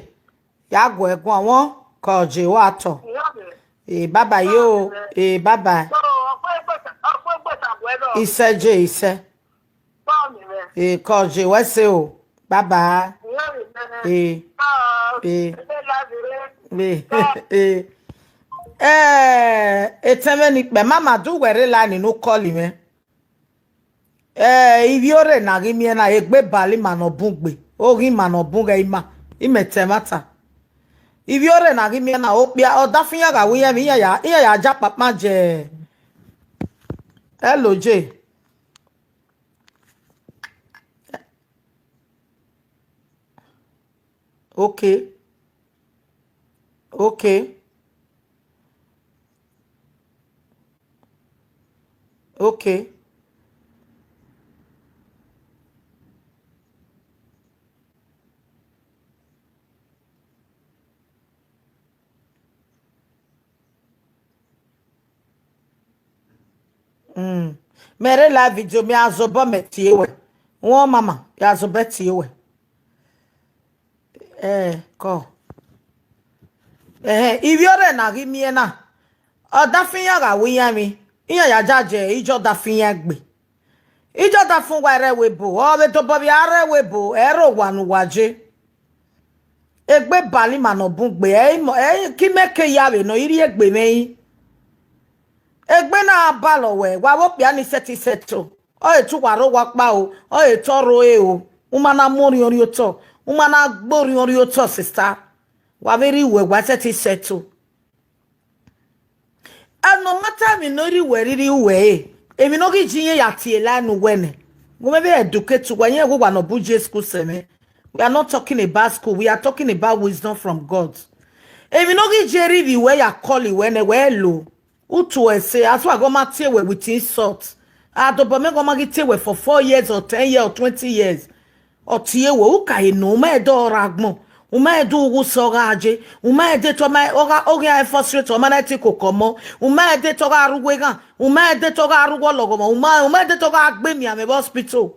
ya gọ ẹ̀gún àwọn kọ ọjọ́ ìwà àtọ̀. Ìyá mi. Ee, bye bye yo. Ee, bye bye. So, ọ̀pọ̀ ẹgbẹ́ ta-, ọ̀pọ̀ ẹgbẹ́ tàbí ẹ lọ. Iṣẹ́ jẹ́ iṣẹ́. Báwo ni rẹ? Ee, kọ ọjọ́ ìwà ẹsẹ̀ o. Bye bye. Ìyá mi rẹ. Ee. Báwo? Ee. Ẹgbẹ́ láti rẹ. Ee. Báwo? Ee. Ee, etẹmẹ ni pẹ, mama du wẹrẹ la nínú kọli mẹ. Eh, ivbi ore na ghi miẹn na, egbe bali ima ne ọ bun gbe, oghi ima ne ọ bun ghẹ ima, imẹ ta ẹmwata. Ivbi ore na ghi miẹn na, okpia, ọdafẹn iran gha ru iran emwi, iran ya, iran ya ja kpakpa je. Hello, Jay. Okay. Okay. Okay. Mm. Mẹ rre live video, mẹ a zobọ mẹ tie wẹ. Wọn mama, ya zobọ tie wẹ. Eh, kọ. Ẹhẹn, ivbi ọrẹ na ghi miẹn na. Ọdafẹn iran gha ru iran emwi, iran ya jaje ijọ ọdafẹn iran gbe. Ijọ ọdafẹn uwa rre ẹvbo ebo, ọ vbe dobọ vbe a rre ẹvbo ebo, ẹ i rre owa ne uwa je. Egbe bali ima ne ọ bun gbe, ẹ i mọ, ẹ i ke imẹ ke ya vbe nọ, I rhie egbe mwẹ rin. Egbe na balọ wẹ, wa vbe okpia ni sẹtin sẹto. Ọ re te uwa rre owa ọkpa o, ọ re te ọ rre ore o. U ma na mu orhiọn rhie otọ, u ma na gbe orhiọn rhie otọ, sista. Wa vbe rhie uwẹ, wa sẹtin sẹto. Ẹn, no matter emwi ne ọ rhie uwẹ, rhirhi uwẹ re, emwi ne ọ ghi je irẹn ya tie line uwẹ nẹ, wẹ mẹ vbe educate uwẹ, irẹn wẹ uwa ne ọ bu je school sẹ mwẹ. We are not talking about school, we are talking about wisdom from God. Emwi ne ọ ghi je rhirhi uwẹ ya call uwẹ nẹ, wẹ lo. U tuẹ ẹse, asua ghe ọ ma tie wẹ with insult. A dobọ mẹ ghe ọ ma ghi tie wẹ for four years or ten years or twenty years. Ọ tie wẹ, u ka he nọ, u ma ẹdẹ ọ rre agbọn, u ma ẹdẹ uwu sẹ ọ gha je, u ma ẹdẹ te ọ ma, ọ gha, ọ gha frustrate, ọ ma na te koko ọmọ, u ma ẹdẹ te ọ gha rre uwu eghan, u ma ẹdẹ te ọ gha rre uwu ọlọghọmwa, u ma, u ma ẹdẹ te ọ gha gbe emianmwẹ vbe hospital.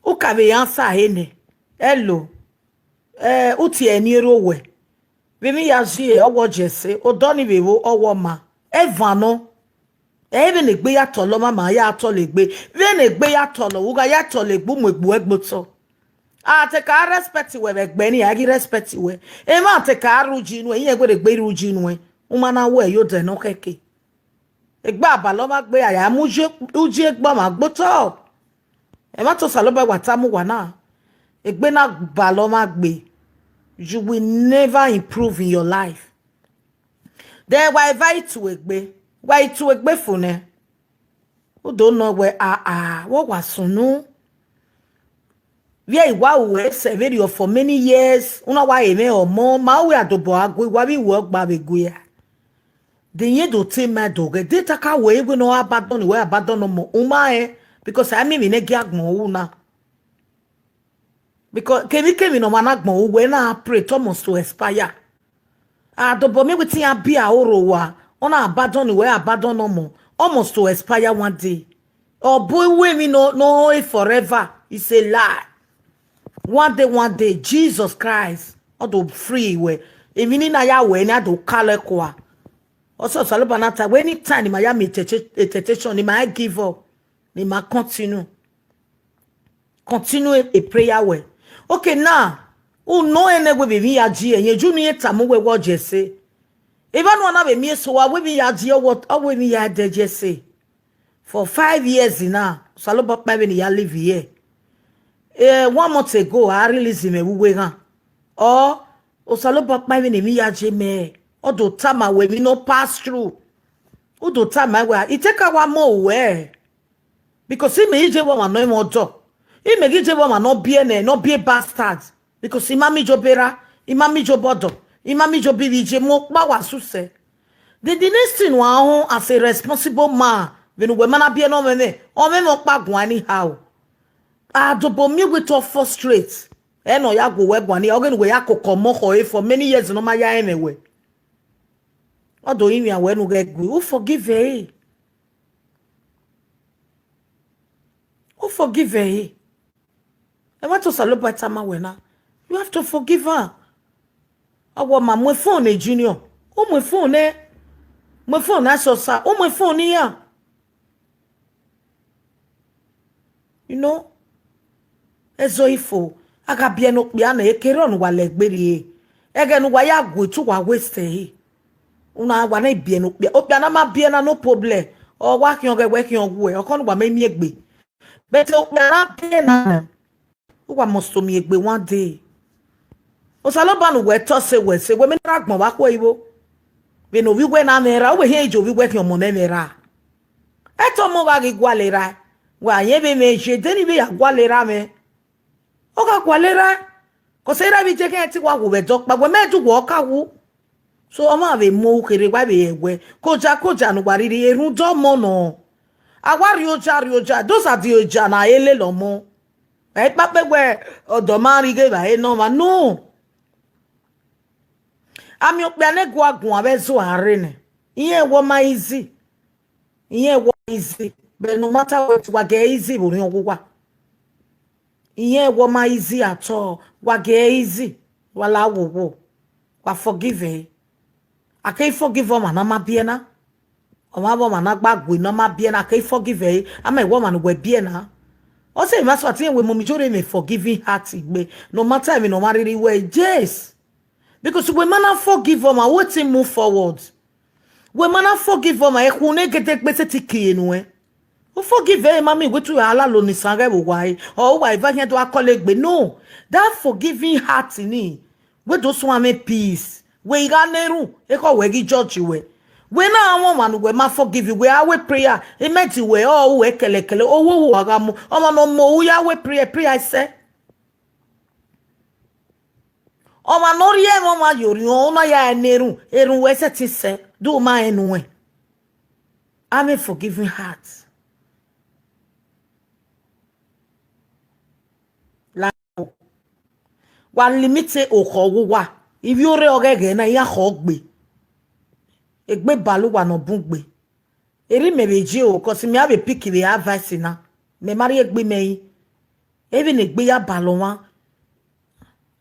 U ka vbe answer ẹre nẹ, ẹ lo, ẹ, u tie ẹre ne erha owẹ. Vbe emwi ya zẹ ọwọ jẹ ẹse, odọ ni vbe vbo ọwọ ma. Ẹvan nọ, ẹ i re vbene egbe ya tọlọ ọmwa ma ya tọlọ egbe. Vbene egbe ya tọlọ, u gha ya tọlọ egbe, u mu egbe uẹ gbe otọ. A te ka respect wẹ vbe ẹgbẹ ni, a ghi respect wẹ. Emwa te ka rre uji nuẹn, irẹn wẹ egbe rre uji nuẹn. U ma na wẹ ye odẹ ne ọ khẹke. Egbe abalọ ọmwa gbe, a ya mu uji, uji egbe ọmwa gbe otọ. Ẹmwata Osanobua wa tama uwa na, egbe na balọ ọmwa gbe, you will never improve in your life. Then wa eva itu egbe, wa itu egbe fo nẹ. U do nọ wẹ, a, a, vbe ọ wa sunu? Vbe I wa ru ẹre sẹ vberriọ for many years, u na wa re mwẹ ọmọ, ma wẹ a dobọ a gue, wa vbe ru ọgba vbe gue a. De irẹn do te ma do ghẹ, de taka wẹ wẹ ne ọ gha badọ ne wẹ a badọ ne ọmọ, u ma rẹn, because a miẹn emwi ne gie agbọn ru na. Because kemwikemwi ne ọmwa na gbọn ru, wẹ na pray te ọ must to expire. A dobọ miẹn wẹ te iran bia oro wa, ọ na badọ ne wẹ a badọ ne ọmọ, ọ must to expire one day. Ọ bu iwu emwi ne ọ, ne ọ rẹn forever, it's a lie. One day, one day, Jesus Christ, ọ do free wẹ. Emwi ni na ya wẹ ni a do kalẹ kua. Ọsẹ Osanobua na ta wẹ, anytime ne ima ya miẹn tempta-, temptation, ne ima give up, ne ima continue. Continue a prayer wẹ. Okay, now, u nọ ẹn nẹ wẹ vbe emwi ya ji ẹre, rẹn ju ne irẹn tama uwẹ wẹ ọ jẹ ẹse. Evba ne uwa na vbe miẹn eso, wa wẹ emwi ya ji ọwọ, ọ wẹ emwi ya dẹ jẹ ẹse. For five years now, Osanobua ọkpa vbene I ya live here. Eh, one month ago, a release mwẹ vbe uwu eghan. Ọ, Osanobua ọkpa vbene emwi ya je mẹ, ọ do tama wẹ emwi ne ọ pass through. U do tama wẹ, I te ka wa mọ ruẹ. Because imẹ i je vbe ọmwa ne ọ i mwẹ ọdọ. Imẹ ghi je vbe ọmwa ne ọ biẹ nẹ, ne ọ biẹ bastard. Because I ma miẹn ijọba erha, I ma miẹn ijọba ọdọ, I ma miẹn ijọba ivbi, I je mu ọkpa wa susẹ. Then the next thing wa họn as a responsible man, vbene uwẹ ma na biẹ ne ọmwẹmwẹ, ọmwẹmwẹ ọkpa guan anyhow. A dobọ miẹn wẹ te ọ frustrate. Ẹ ne ọ ya gu wẹ guan ni, ọ ghe ne uwẹ ya koko ọmọ khọe for many years ne ọ ma ya rẹn mwẹ wẹ. Ọ do rinmwian wẹ ne u ghẹ gue, u forgive ẹre. U forgive ẹre. Ẹmwata Osanobua tama wẹ na, you have to forgive her. Ọ wẹ ọ ma mu phone ne Junior, u mu phone nẹ, mu phone ne Asọsa, u mu phone ne iran. You know, ẹzọ ifo, a gha biẹ ne okpia nẹ, ekere ọnii wa lẹ egbe rrie. Ẹghẹ ne uwa ya gue te uwa waste ẹre. Una wa na biẹ ne okpia, okpia na ma biẹ na, no problem. Ọ wa khian ọghẹ, wẹ khian ọghuẹ, ọkhọ ne uwa ma miẹn egbe. But okpia na biẹ na, uwa must to miẹn egbe one day. Osanobua ne uwẹ tọ sẹ wẹ sẹ, wẹ mẹ na ra gbọn vbe akhuẹ igho. Vbene ovbi uwẹ na mwẹ ra, uwẹ hiẹn iye ovbi uwẹ khian ọmọ nẹ mwẹ ra. Ẹtọ ọmọ gha ghi gualọ erha, wa yẹn vbe mwẹ ye, de ne I vbe ya gualọ erha mwẹ. Ọ gha gualọ erha, Cause erha vbe iye khian te wa wu vbe ẹdẹ ọkpa, wẹ mẹ du wẹ ọ ka wu. So, ọmwa vbe mu kherhe, wa vbe hẹ wẹ, koja koja ne uwa rhirhi, erhunmwuda ọmọ nọ. A wa rrie oja, rrie oja, those are the oja ne a he lele ọmọ. Ẹ i kpakpa wẹ ọdọ ma rhie ighe evbare ne ọmwa, no. Amẹ okpia ne gua guan vbe ẹzọ a rre nẹ, irẹn wẹ ọ ma easy. Irẹn wẹ ọ ma easy, but no matter what, wa gie easy vbe orhiọn uwa. Irẹn wẹ ọ ma easy at all, wa gie easy, wa la wowo, wa forgive ẹre. A keghi forgive ọmwa ne a ma biẹ na. Ọmwa vbe ọmwa ne a gba gue ne ọ ma biẹ na, a keghi forgive ẹre, a ma wẹ ọmwa ne uwẹ biẹ na. Ọ sẹ emwa so a te rẹn wẹ, mummy, Iyore mwẹ forgiving heart gbe, no matter emwi ne ọmwa rhirhi wẹ, yes. Because wẹ ma na forgive ọmwa, wetin move forward? Wẹ ma na forgive ọmwa, ẹkhu ne gedegbe sẹtin kie nuẹn. U forgive ẹre, mummy, wẹ te u gha lalo ne isan ghẹ vbe owa ẹre, ọ uwa eva khian do a kọle egbe. No, that forgiving heart ni, wẹ do suẹn amwẹ peace. Wẹ i gha na erhunmwu, ekhọe wẹ ghi judge wẹ. Wẹ na mwẹ ọmwa ne uwẹ ma forgive, wẹ a wẹ prayer, imẹ di wẹ ọ ru wẹ kẹlẹkẹlẹ, owo uwa gha mu, ọmwa ne ọ mu u ya wẹ prayer, prayer i sẹ. Ọmwa ne ọ rhie ẹmwẹ ọmwa ye orhiọn, ọ na ya ẹre na erhunmwu, erhunmwu wẹ sẹtin sẹ, do ma rẹn nuẹn. Have a forgiving heart. La, wa limit okhọ uwa. Ivbi ore ọghẹghẹ na, iran khọ gbe. Egbe bale uwa ne ọ bun gbe. Erha mẹ vbe je o, cause mẹ a vbe pick vbe advice na. Mẹ ma rhie egbe mẹ rin. Evbi ne egbe ya balọ mwa.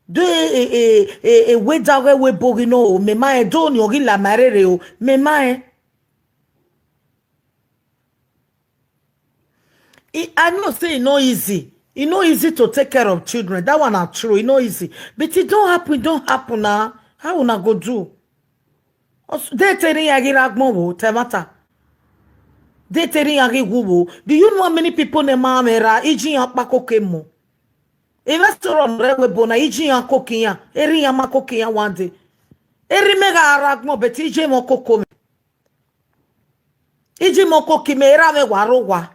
Do e, e, e, e, e weather ọghe ẹvbo ghi nọ o, mẹ ma rẹn, do ni ọ ghi la ma rere o, mẹ ma rẹn. I, I know say e no easy. E no easy to take care of children. That one na true. E no easy. But e don happen, e don happen na. How una go do? Ọs-, de te erha iran ghi rre agbọn vbo, te ẹmwata. De te erha iran ghi wu vbo. Do you know how many people ne ma mwẹ ra, iye iran ọkpa koko mọ? Emwa sẹ ọrọ ne ọ rre ẹvbo ebo na, iye iran koko iran, erha iran ma koko iran one day. Erha mẹ gha rre agbọn, but iye mwẹ koko mwẹ. Iye mwẹ koko mẹ, erha mwẹ wa rre owa.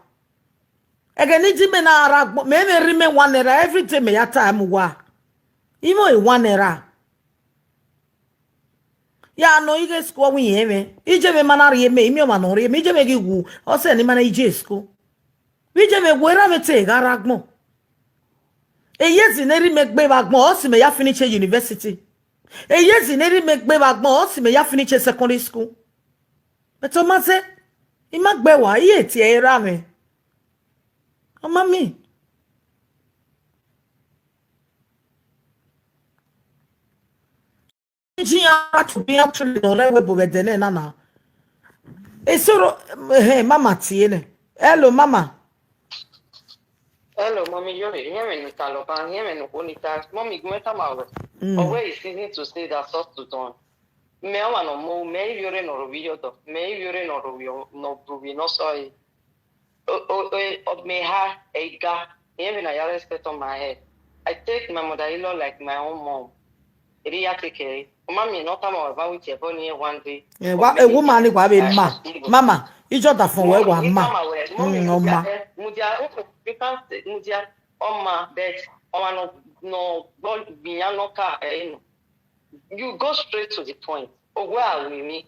Ẹghẹ ne iye mwẹ na rre agbọn, mẹ mwẹ erha mwẹ one naira, every day mẹ ya ta ẹre mu uwa. Even a one naira. Ya nọ ighe school ọ wẹ irẹn mwẹ. Iye mwẹ ma na rhie mẹ, imẹ ọmwa ne ọ rhie mẹ, iye mwẹ ghi wu, ọ sẹ ne ima na iye school. Vbe iye mwẹ wu, erha mwẹ te gha rre agbọn. Eye ezi ne erha mẹ gbe vbe agbọn, ọ si mẹ ya finish university. Eye ezi ne erha mẹ gbe vbe agbọn, ọ si mẹ ya finish secondary school. But ọ ma zẹ, I ma gbe ẹe wa, I he tie ẹre erha mwẹ. Ọ ma miẹn. Iye iran ra to be actually ne ọ rre ẹvbo ebo vbe ẹdẹ nẹ na na. Esoro, eh, mama tie nẹ. Hello, mama. Hello, mommy, Iyore, I hear you, Mister Loban, I hear you, Mister Mommy, gu mwẹ tama wẹ. Mm. Ọ wẹ is easy to say that South Sudan. Mẹ ọmwa ne ọ mu, mẹ ivbi ore ne ọ rre ovbi iyọdọ, mẹ ivbi ore ne ọ rre ovbi, ne ọ rre ovbi ne ọ sọe. O, o, o, ọ, mẹ ha, ẹ i ga, I rẹn vbene I ya respect on my head. I take my mother-in-law like my own mom. Eri ya take care. Ọ ma miẹn ne ọ tama wẹ ba wẹ tie ẹbọ ni one day. Eh, wa, eh, woman ni wa vbe ma. Mama, ijọ da fọn wẹ wa ma. Mm, ọ ma. Mudia, you can't say, Mudia, ọ ma, but ọmwa nọ, nọ, gbọ, gbiyan nọ ka, eh, no. You go straight to the point. Owe a wẹ emwi.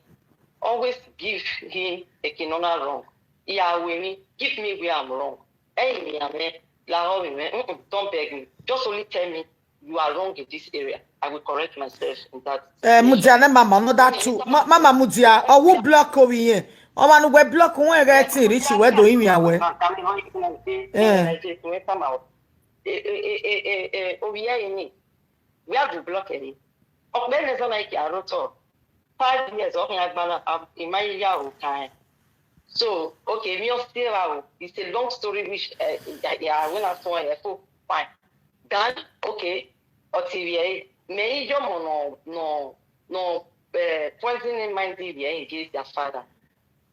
Always give him eke ne ọ na wrong. I a wẹ emwi, give me where I'm wrong. Ẹi miẹn mwẹ, lahọ vbe mwẹ, mm-mm, don't beg me. Just only tell me you are wrong in this area. I will correct myself in that. Eh, Mudia ne mama, another two. Ma-, mama Mudia, ọ wu block ovbi irẹn. Ọmwa ne uwẹ block wẹ ghẹ te reach wẹ do rinmwian wẹ. Eh. Eh, eh, eh, eh, eh, ovbi ẹre ni. Where do block ẹre? Ọkpẹ ne zọ na I ke aro tọ. Five years, ọ khian gba na, um, I ma ya aro kan. So, okay, mi ọ si evba o. It's a long story which, eh, I, I, I will not tell you. So, fine. Then, okay, ọ ti vbiẹ, mẹ i yọ ọmọ nọ, nọ, nọ, eh, poisoning mind vbiẹ against their father.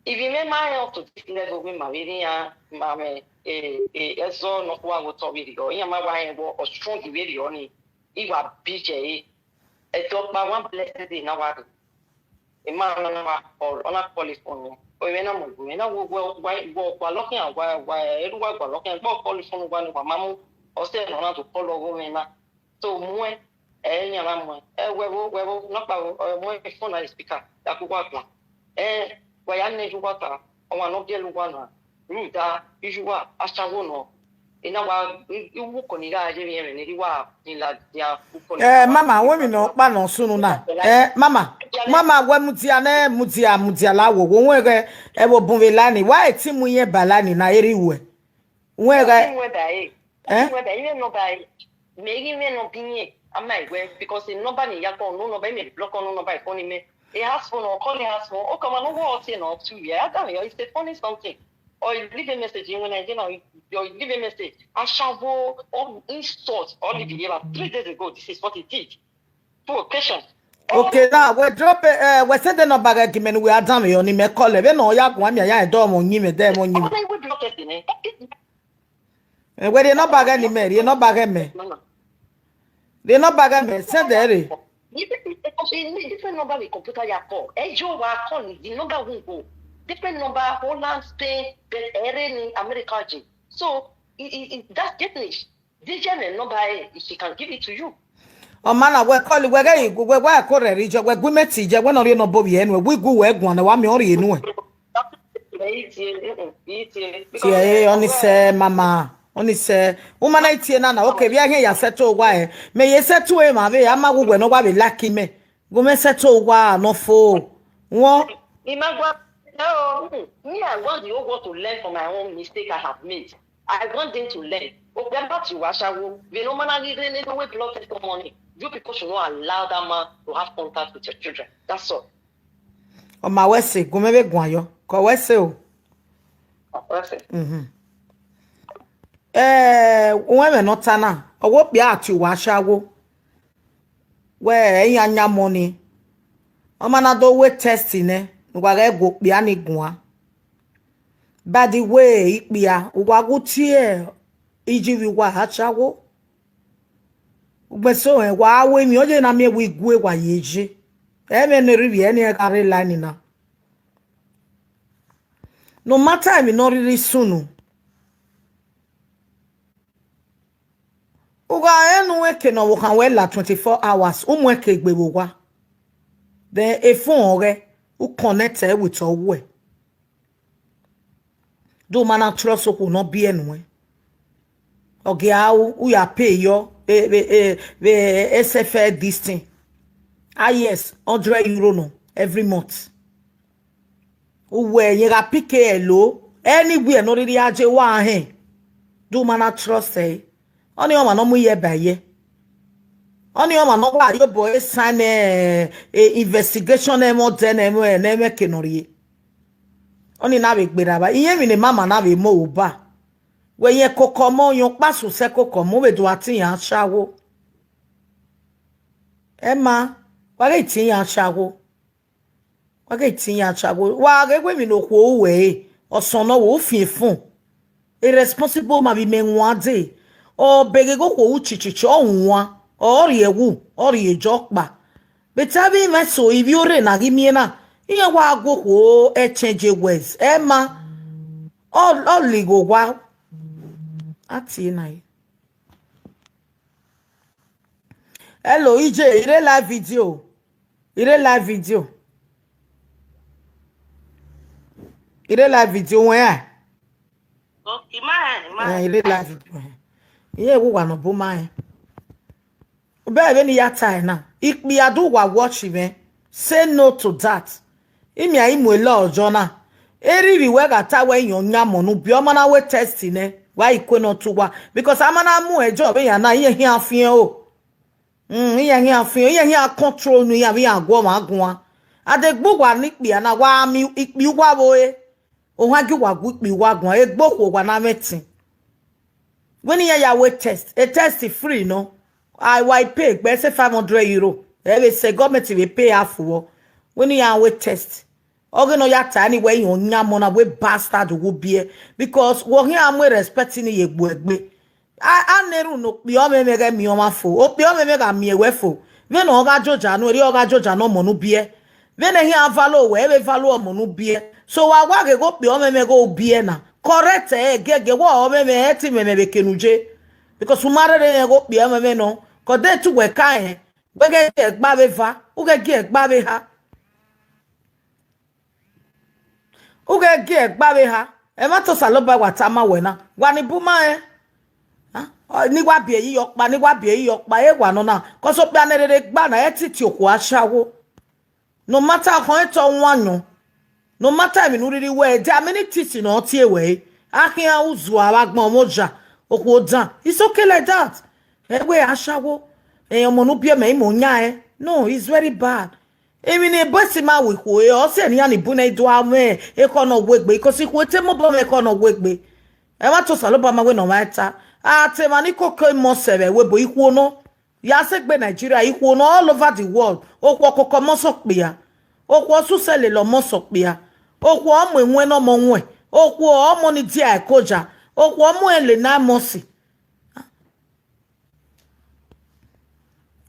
If you remember up to this level, we ma vbe rhie iran, ma mwẹ, eh, eh, ẹzọ nọkhua vbe otọ vberriọ, iran ma wa rẹn wẹ ọ strong vberriọ ni, I wa bi ye ẹre. Ẹdẹ ọkpa one blessed day na wa rre. Emwa na na wa call, ọ na call phone. Ọ mwẹ na mu gu mwẹ na wo, wo, wa, wa, wa lọkhian, wa, wa, ẹre wa, wa lọkhian, gbe ọ call phone wa ni wa ma mu, ọ sẹ ne ọ na do call ọghe mwẹ na. So, muẹn, Ẹ yan na mu ẹ, wẹ vbo, wẹ vbo, nọkpa vbo, ọ mu phone na speaker, ya ku uwa guan. Ẹ, wa ya nẹ iye uwa ta, ọmwa ne ọ biẹlẹ uwa na, rhunmwuda iye uwa, ashawo nọ. Ena wa, iwuko ni gha ye emwi ẹmwẹ ne erha uwa ni ladian ukọ ni. Eh, mama, wẹ emwi ne ọ kpa nọ sunu na. Eh, mama, mama, wẹ mudia nẹ, mudia, mudia la wo, wo wẹ ghẹ, ẹ vbe bun vbe line, wa e ti mu iyẹn ba line na, eri wẹ. Wẹ ghẹ. Wẹ ba e. Eh? Wẹ ba e, imẹ nọ ba e. Mẹ ghi mwẹ nọ bi yẹn, a ma wẹ, because the number ni ya call, no number, imẹ block no number, phone mẹ. A house phone, or call a house phone, o kama no wo ọtiẹ na, ọ tu ya, a da me, it's a funny something. Or you leave a message, when I get now, you leave a message. Ashawo, or insult, or leave here. Three days ago, this is what he did. Two occasions. Okay, now, we drop, eh, we send the number again, man, we are done, we only me call, we no ya go, I'm ya, ya, do mo, nyi me, de mo, nyi me. Ọmọ iwe block ẹ nẹ. Eh, we the number again, me, the number again, me. Mama. The number again, me, send there. Different, different number with computer ya call. Ẹ jọ wa call ni, the number won't go. Different number, Holland, Spain, but ẹ rẹ ni America je. So, i, i, i, that's English. Dije ne number ẹ, if she can give it to you. Ọ ma na wẹ call, wẹ ghẹ, wẹ, wẹ ko rẹ ri jọ, wẹ gu mẹ ti jẹ, wẹ nọ rhie nọ bo vbiẹ nuẹ, wẹ gu wẹ guan nẹ, wa miẹn ọ rhie nuẹ. Ẹ i tie, mm, mm, i tie. Tie, eh, ọni sẹ, mama, ọni sẹ. Woman na i tie na na, okay, vbe a khian ya settle owa ẹ. Mẹ ye settle emwa vbe, a ma wu wẹ nọ wa vbe like mẹ. Gu mẹ settle owa nọ fo. Won. Imagua, oh, mm, me, I want the whole world to learn from my own mistake I have made. I want them to learn. Okpia ma ti wa ashawo, vbe ne ọ ma na ghi rre ne no we block their money. You people should not allow that man to have contact with your children. That's all. Ọ ma wẹ sẹ, gu mẹ vbe guan yọ. Kọ wẹ sẹ o. That's it. Mhm. Eh, uwẹ mwẹ nọ ta na, ọ wo kpia ati wa ashawo. Wẹ ẹ yan yan mọ ni. Ọ ma na do we test nẹ, ne uwa ghẹ gu okpia ni guan. By the way, ikpia, uwa gu tie iji vbe uwa ashawo. Ugbẹn so rẹn, wa ru emwi, ọ ye na miẹn wẹ igue wa ye ye. Ẹmwẹ ne erhirhi ẹni ẹ gha rre line na. No matter emwi ne ọ rhirhi sunu. U gha rẹn ne uwẹ ke ne ọvbokhan wẹ la twenty-four hours, u mu ẹn ke egbe vbe owa. Then efun ọghẹ, u connect ẹre with ọwẹ. Do ma na trust okhuo ne ọ biẹ nuẹn. Ọ gia ru, u ya pay yọ, vbe, vbe, vbe, vbe S F L this thing. Ah, yes, hundred euro nọ every month. Uwẹ yẹn gha pick ẹre lo, anywhere ne ọ rhirhi a je wa hẹn. Do ma na trust ẹre. Ọnii ọmwa ne ọ mu iyẹ ba ẹyẹ. Ọnii ọmwa ne ọ gha rhie obọ ẹre sign, eh, eh, investigation ne ẹmwẹ ọdẹ ne ẹmwẹ, ne ẹmwẹ ke ne ọ rhie. Ọnii na vbe gberra vba, iyẹn emwi ne mama na vbe mu oro ba. Wẹ yẹn koko ọmọ, yẹn ọkpa sẹ koko ọmọ, u vbe do a te iran ashawo. Ẹ ma, wa ghẹ te iran ashawo. Wa ghẹ te iran ashawo. Wa ghẹ wẹ emwi ne okhuo ru wẹ re, ọsọn ne ọ wẹ u fian efun. A responsible man vbe imẹ wan dee. Ọ beghe ghe okhuo ru chichichi, ọ wan, ọ rhie ẹwu, ọ rhie jọ kpa. But avbe imẹ so ivbi orre na ghi miẹn na, iran wa gu okhuo exchange words. Ẹ ma, ọ, ọ ligho owa. A tie na re. Hello, E J, I rre live video. I rre live video. I rre live video wẹn a? Okay, ma, ma. Eh, I rre live video. Iye wo wa no bo ma e. Bẹẹ vbene I ya tae na, ikpia do wa watch mwẹ, say no to that. Imia i mu elọ ọjọ na. Erhirhi wẹ gha ta wẹ iyan yan mọ ne u biẹ, ọ ma na wẹ test nẹ, wa i kue ne ọ tu uwa. Because a ma na mu ẹjọ vbe iran na, iran khian fian o. Mm, iran khian fian, iran khian control unu, iran vbe iran gu ọmwa guan. A degbe uwa ne ikpia na, wa miẹn ikpia uwa vbe ore. Ohan gie uwa gu ikpia uwa guan, egbe okhuo wa na mwẹ ẹtin. Vbene iran ya wẹ test, e test free nọ. A wa i pay gbe sẹ five hundred euro. Ẹ vbe sẹ government vbe pay half vbọ. Vbene iran wẹ test. Ọ ghe ne ọ ya ta ni wẹ iran yan mọ na wẹ bastard wu biẹ. Because wọ khian mu respect ni ye egbe egbe. A, a na erhunmwu ne okpia ọmwẹmwẹ ghẹ miẹn ọmwa fo. Okpia ọmwẹmwẹ gha miẹn wẹ fo. Vbene ọ gha joja nu, erriọ ọ gha joja ne ọmọ ne u biẹ. Vbene iran valo wẹ, ẹ vbe valo ọmọ ne u biẹ. So wa wa ghe ghe okpia ọmwẹmwẹ ghe u biẹ na. Correct ẹre, giẹgiẹ, wẹ ọmwẹmwẹ, ẹ te mwẹ mwẹ vbe eke ne u je. Because u ma rherhe rẹn ghe okpia ọmwẹmwẹ nọ. Cause de te uwẹ ka rẹn. Wẹ ghẹ gie ẹgba vbe eva, u ghẹ gie ẹgba vbe eha. U ghẹ gie ẹgba vbe eha. Ẹmwata Osanobua wa tama wẹ na, wa ni bu ma rẹn. Ah, ọ, ne I wa biẹ yi ọkpa, ne I wa biẹ yi ọkpa, e wa nọ na, cause okpia ne rere gba na, ẹ titi okhuo ashawo. No matter ọkhọn etọ wan yọn, no matter emwi ne u rhirhi wẹ, there are many things ne ọ tie wẹ re. A khian uzu avbe agbọn ọmọ oja, okhuo dan, it's okay like that. Ẹ wẹ ashawo, ẹ, ọmọ ne u biẹ mẹ, imo yan ẹn. No, it's very bad. Emwi ne bọsi ma wẹ ikhuo re, ọ sẹ ne iran ni bu nẹ do a mwẹ ekhọe ne ọ wegbe, because ikhuo te mobọ mwẹ ekhọe ne ọ wegbe. Ẹmwata Osanobua ma wẹ ne ọ mwa ta, a te emwa ni koko imọ sẹ vbe ẹvbo ebo ikhuo nọ. Ya sẹ egbe Nigeria, ikhuo nọ all over the world, okhuo koko ọmọ sẹ okpia, okhuo susẹ lele ọmọ sẹ okpia, okhuo ọ mu ewẹn ne ọmọ wọn, okhuo ọmọ ni dia ẹkoja, okhuo ọ mu ẹn le nine months.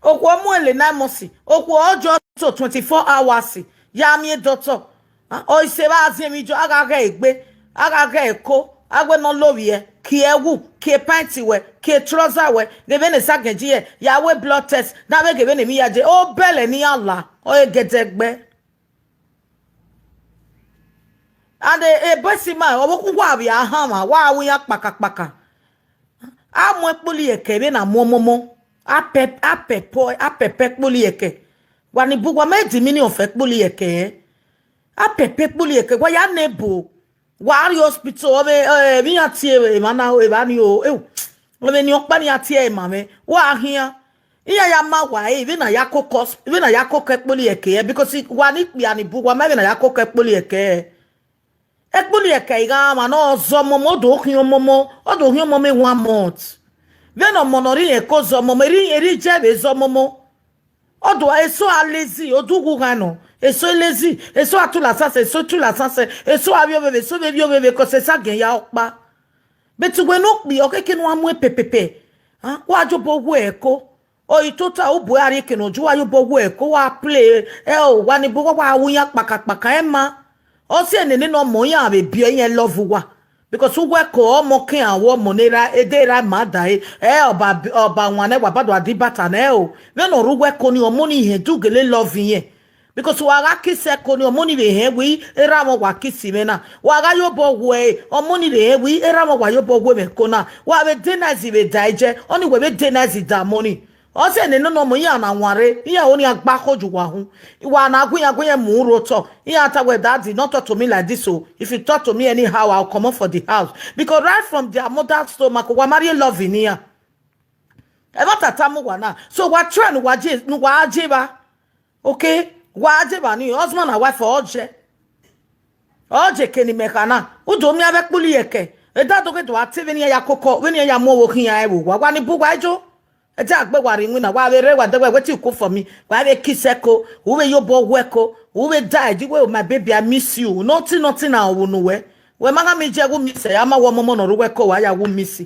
Okhuo mu ẹn le nine months, okhuo ọ jọ to twenty-four hours, ya miẹn doctor. Ah, ọ i se vbe a ziẹn emwi jọ, a gha ghẹ egbe, a gha ghẹ ẹko, a wẹ ne ọ lovbiẹ, kie ẹwu, kie pant wẹ, kie trouser wẹ, ghe vbene esagiẹn ji hẹ, ya wẹ blood test, na vbe ghe vbene emwi ya je, obẹlẹ ne iran la, ọ re gẹdẹgbẹ. And, eh, eh, bọsi ma, ọvbokhan uwa vbe a hanmwa, wa ru iran kpakakpaka. A mu ẹkpoli ẹkẹ vbene a mu ọmọmọ, a pẹ, a pẹpẹ, a pẹpẹ ẹkpoli ẹkẹ. Wa ni bu, wa ma the meaning of ẹkpoli ẹkẹ. A pẹpẹ ẹkpoli ẹkẹ, wa ya nẹ ebo. Wa rrie hospital, ọ vbe, eh, vbe iran tie emwa na, emwa ni o, eh, ọ vbe ni ọkpa ne iran tie ẹre ma mwẹ, wa khian. Iran ya ma wa ẹre, vbene a ya koko, vbene a ya koko ẹkpoli ẹkẹ, because wa ni kpia ni bu, wa ma vbene a ya koko ẹkpoli ẹkẹ. Ẹkpoli ẹkẹ I gha mwa ne ọ zọ ọmọmọ, ọ do khian ọmọmọ, ọ do khian ọmọmọ one month. Vbene ọmọ ne ọ rhie irẹn ko zọ ọmọmọ, erha, erha iye vbe zọ ọmọmọ. Ọ do, eso a lazy, odughu gha nọ, eso lazy, eso a tula asasẹ, eso tula asasẹ, eso a vbiẹ ovbevbe, eso vbe vbiẹ ovbevbe, cause esagiẹn ya ọkpa. But wẹ ne okpia, ọ khẹke ne u wa mu ẹn pẹpẹpẹ, ah, wa jobọ wẹ ẹko. Ọ i tota, u bu ẹre rrie eke ne ọ ju, wa yobọ wẹ ẹko, wa play, ẹ o, wa ni bu, wa, wa ru iran kpakakpaka, ẹ ma. Ọ si ẹre nene ne ọmọ iran vbe biẹ iran love uwa. Because uwẹ ko ọmọ ke iran ru ọmọ ne erha, ede erha ma da ẹre, ẹ, ọba, ọba wan nẹ, wa ba do a di bata nẹ o. Vbene ọ rre uwẹ ko ni, ọmọ ni hẹn du gele love irẹn. Because wa gha kiss ẹko ni, ọmọ ni vbe hẹn wẹ erha mwẹ wa kiss mwẹ na. Wa gha yobọ wẹ ọmọ ni vbe hẹn wẹ erha mwẹ wa yobọ wẹ mwẹ ẹko na. Wa vbe de nice vbe da ẹjẹ, ọni wẹ vbe de nice da ọmọ ni. Ọ sẹ nene ne ọmọ iran na wanre, iran ho ni a gba kho ye uwa hun. Wa na gu iran, gu iran mu ru otọ. Iran ta wẹ, "Daddy, not talk to me like this o. If you talk to me anyhow, I'll comot for the house." Because right from their mother's stomach, wa ma rhie love ne iran. Ẹmwata tama uwa na. So wa try ne uwa je, ne uwa je evba. Okay? Wa je evba ni, husband and wife ọ je. Ọ je eke ne imẹ kha na. U do miẹn avbe ẹkpoli ẹkẹ. Eda do ghe do a te vbene iran ya koko, vbene iran ya mu ọvbokhan iran ẹvbo uwa. Wa ni bu uwa ijo. Ẹ dia gbe wa rre iwinna, wa vbe rre, wa dẹ wẹ, "Wetin you cook for me?" Wa vbe kiss ẹko, u vbe yobọ wẹ ẹko, u vbe da ẹdẹ wẹ, "Oh, my baby, I miss you." Nothing, nothing na ọ vbe unu wẹ. Wẹ ma gha miẹn iye wu miss, a ma wẹ ọmọmọ ne ọ rre uwẹ ẹko, wa ya wu miss.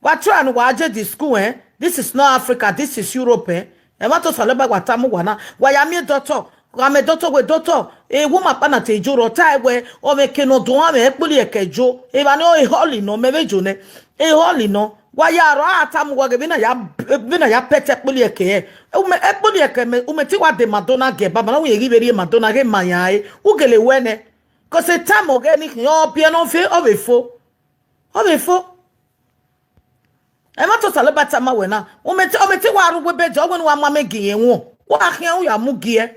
Wa try ne uwa je the school, eh? This is not Africa, this is Europe, eh? Ẹmwata Osanobua wa tama uwa na, wa ya miẹn doctor, gha mẹ doctor wẹ doctor, e woman kpa na te jo rọ ta wẹ, ọ mwẹ eke ne ọ do ọmwa mwẹ ẹkpoli ẹkẹ jo, evba ni ọ e họli nọ, mẹ vbe jo nẹ, e họli nọ. Wa ya rrọọ a tama uwa ghe vbene a ya, vbene a ya pẹtẹ ẹkpoli ẹkẹ hẹ. Umẹ, ẹkpoli ẹkẹ mẹ, umẹ te wa de Madonna gẹ, baba na wẹ ghi vbe rrie Madonna ghe ma yan ẹre, u gele wẹ nẹ. Cause time ọghẹ ni khian, ọ biẹ ne ọ ve, ọ vbe fo. Ọ vbe fo. Ẹmwata Osanobua tama wẹ na, umẹ te, umẹ te wa rre uwu ebe, ọ wẹ ne uwa mu amẹ gie irẹn wọn, wa khian u ya mu gie.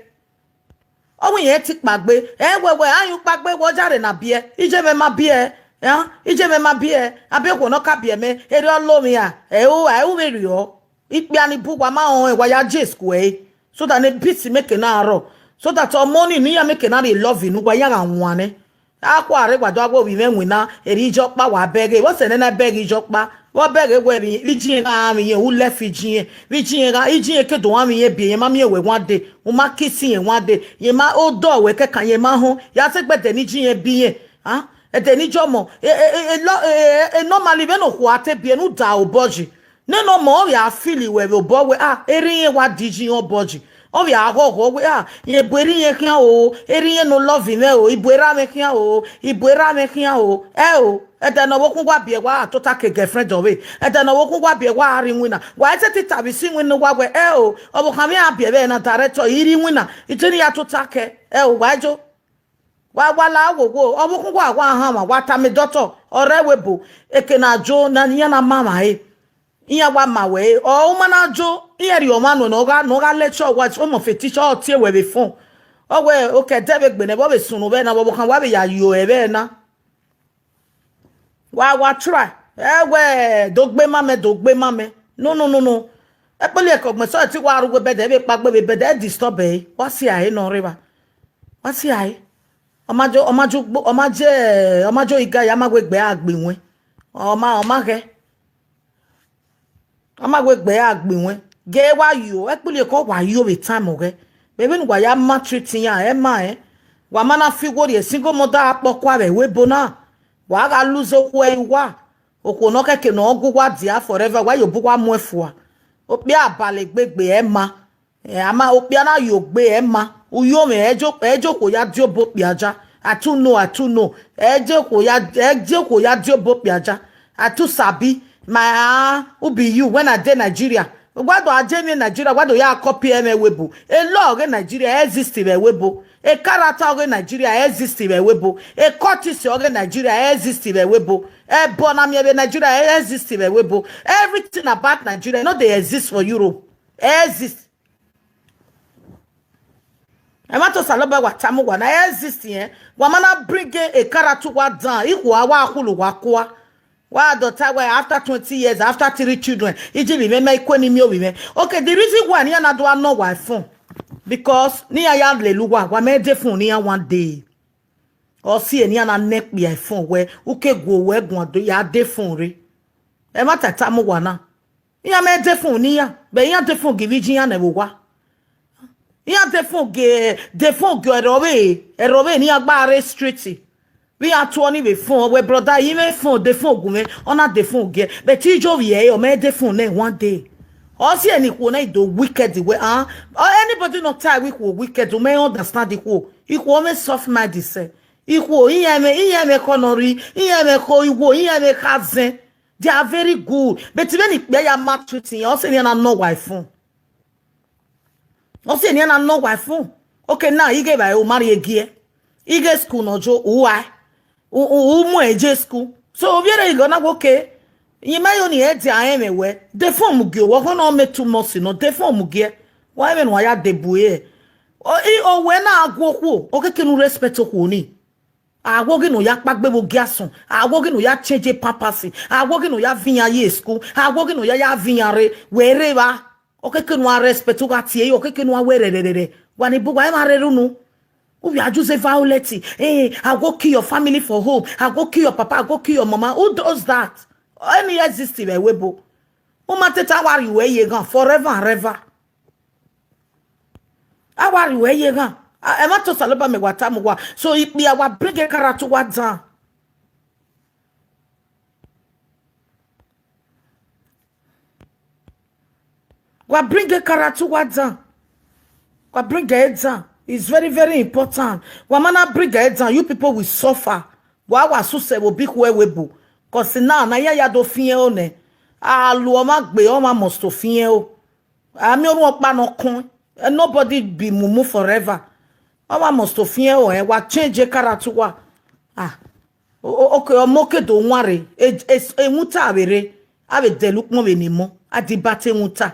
Ọ wẹ irẹn te kpaegbe, ẹ wẹ wẹ, a yu kpaegbe, wẹ ọ ya rre na biẹ, iye mwẹ ma biẹ, a, iye mwẹ ma biẹ, a biẹ okhuo ne ọ ka biẹ mẹ, erriọ ọ lo mwẹ ra, ẹ o, a ru vberriọ. Ikpia ni bu uwa ma rẹn, wa ya je school ẹre, so that ne peace make na rrọọ, so that ọmọ ni, ne iran make na rhie love ne uwa, iran gha wan nẹ. A khua rre, wa do gha wẹ ovbi mwẹ winna, erha iye ọkpa wa bẹghe, vbọsẹ ne a na bẹghe iye ọkpa, vbe ọ bẹghe wẹ vbe iye gha rhan mwẹ irẹn, u left iye, vbe iye gha, iye ke do rhan mwẹ irẹn, biẹ irẹn ma miẹn wẹ one day, u ma kiss irẹn one day, irẹn ma odọ wẹ kẹkan, irẹn ma họn, ya sẹ egbe ẹdẹ ne iye bi irẹn, a, ẹdẹ ne iye ọmọ, e, e, e, e, normally vbene okhuo a te biẹ ne u da obọ yi, nene ọmọ ọ ya feel wẹ vbe obọ wẹ, a, erha irẹn wa da iye irẹn obọ yi. Ọ vbe a ghọghọ wẹ, ah, rẹn bu erha irẹn khian o, erha irẹn ne ọ love mwẹ o, I bu erha mwẹ khian o, I bu erha mwẹ khian o. Ẹ o, ẹdẹ ne ọvbokhan uwa biẹ, wa tota ke girlfriend ọvbehe. Ẹdẹ ne ọvbokhan uwa biẹ, wa rre iwinna. Wa i sẹtin tama isi iwinna uwa wẹ, ẹ o, ọvbokhan mwẹ a biẹ vbe na director, I rre iwinna, I te ne I ya tota kẹ. Ẹ o, wa i jo. Wa, wa la wo wo, ọvbokhan uwa wa hanmwa, wa tama doctor, ọ rre ẹvbo ebo, eke ne a jo, ne iran na ma mwẹ ẹre. Iran wa ma wẹ ẹre, ọ, u ma na jo, iran rhie ọmwa nuẹn ne ọ gha, ne ọ gha lecture uwa, almost a teacher, ọ tie wẹ vbe phone. Ọ wẹ, okay, ẹdẹ vbe gbe nẹ, vbe ọ vbe sunu vbe na, vbe ọvbokhan wa vbe ya yo ẹre vbe na. Wa, wa try. Ẹ wẹ, do gbe ma mẹ, do gbe ma mẹ. No, no, no, no. Ekpele ẹkẹ ọgbẹn sọe te wa rre uwu bed, vbe kpagbe vbe bed, ẹ disturb ẹre. Wa si ẹre nọ rre evba. Wa si ẹre. Ọ ma jo, ọ ma jo gbo, ọ ma je, ọ ma jo iga ya ma wẹ egbe a gbe iwẹn. Ọ ma, ọ ma ghẹ. Ọ ma wẹ egbe a gbe iwẹn. Gie wa yo, ekpele ẹkẹ wa yo vbe time ọghẹ. Vbe vbene uwa ya maltreat iran, ẹ ma rẹn. Wa ma na fi worry, single mother akpọkua vbe ẹvbo ebo na. Wa gha lose okhuo ẹre uwa. Okhuo ne ọ khẹke ne ọ gu uwa dia forever, wa ye obọ uwa muẹn fua. Okpia abalẹ egbegbe ẹ ma. Eh, a ma, okpia na yo gbe ẹ ma. Uyomwẹ, ẹ jo, ẹ jo okhuo ya die obọ okpia ja. I too know, I too know. Ẹ je okhuo ya, ẹ je okhuo ya die obọ okpia ja. I too sabi. My, ah, who be you when I dey Nigeria? Wa do a je emwi Nigeria, wa do ya copy ẹmwẹ ẹvbo ebo. A law ọghe Nigeria exist vbe ẹvbo ebo. A character ọghe Nigeria exist vbe ẹvbo ebo. A courtesy ọghe Nigeria exist vbe ẹvbo ebo. Ẹbọ na miẹn vbe Nigeria exist vbe ẹvbo ebo. Everything about Nigeria no dey exist for Europe. Exist. Ẹmwata Osanobua wa tama uwa na, exist yẹn. Wa ma na bring a character uwa down. Ikhuo a wa khulu wa kua. Wa do ta wẹ, after twenty years, after three children, iji vbe mwẹ, ma i kue ne I miẹn ovbi mwẹ. Okay, the reason why ne iran na do a nọ wa phone, because ne iran ya lele uwa, wa ma de phone ne iran one day. Ọ si ẹre ne iran na nẹ ekpia phone wẹ, u ke gu owẹ guan do ya de phone rre. Ẹmwata tama uwa na. Iran ma de phone ne iran, but iran de phone gie ivbi iye iran ne ẹvbo owa. Iran de phone gie, de phone gie ẹrọ vbe, ẹrọ vbe ne iran gba rre street. Vbe iran tuẹ ọnii vbe phone, wẹ brother, I mwẹ phone, de phone gu mwẹ, ọ na de phone gie, but iye ovbi ẹre, ọ ma de phone nẹ one day. Ọ si ẹre ne ikhuo na i do wicked wẹ, ah, anybody nọ ta wẹ ikhuo wicked, u ma understand ikhuo. Ikhuo mwẹ soft mind sẹ. Ikhuo, iran mwẹ, iran mwẹ ekhọe ne ọ rri, iran mwẹ ekhọe igho, iran mwẹ ekhọe azẹn. They are very good. But vbene ikpia ya maltreat iran, ọ si ẹre ne iran na nọ wa phone. Ọ si ẹre ne iran na nọ wa phone. Okay, now, I ghe evbare, u ma rhie gie. I ghe school ne ọ yo, u wa. U, u, u mu ẹre je school. So, ovbi ẹre igho na wẹ, okay. Iye ma yo ni ẹ dia rẹn mwẹ wẹ. De phone mu gie, wẹ ọkhọ na ọ mẹ too much nọ, de phone mu gie. Wa vbene wa ya de bu ẹre. O, i, owẹ na gu okhuo, ọ khẹke ne u respect okhuo ni. A wẹ ọ ghi ne u ya kpagbe vbe ogiasọn, a wẹ ọ ghi ne u ya change pampers, a wẹ ọ ghi ne u ya viọ iran ye school, a wẹ ọ ghi ne u ya ya viọ iran rre, wẹ rre evba. Ọ khẹke ne u a respect, u gha tie ẹre, ọ khẹke ne u a wẹ rẹrẹrẹrẹ. Wa ni bu uwa emwa rre unu. U vbe a use violent. Eh, I go kill your family for home. I go kill your papa, I go kill your mama. Who does that? Any exist vbe ẹvbo ebo? U ma te ta, a wa rhie uwẹ ye eghan forever and ever. A wa rhie uwẹ ye eghan. A, ẹmwata Osanobua mẹ wa tama uwa. So, ikpia wa bring character uwa down. Wa bring character uwa down. Wa bring it down. It's very, very important. Wa ma na bring it down, you people will suffer. Wa wa suse vbe obọ ikhuo ẹvbo ebo. 'Cause now, na iran ya do fian ẹro nẹ. A lu ọmwa gbe, ọmwa must fian ẹro. A miẹn orhuọnkpa ne ọ kọn, eh, nobody be mumu forever. Ọmwa must fian ẹro, eh, wa change character uwa. Ah, o-, o-, okay, ọmọ ke do wan rre, e-, e-, ewunta vbe rre, a vbe dẹle ukpọn vbe ne emọ, a di bata ewunta.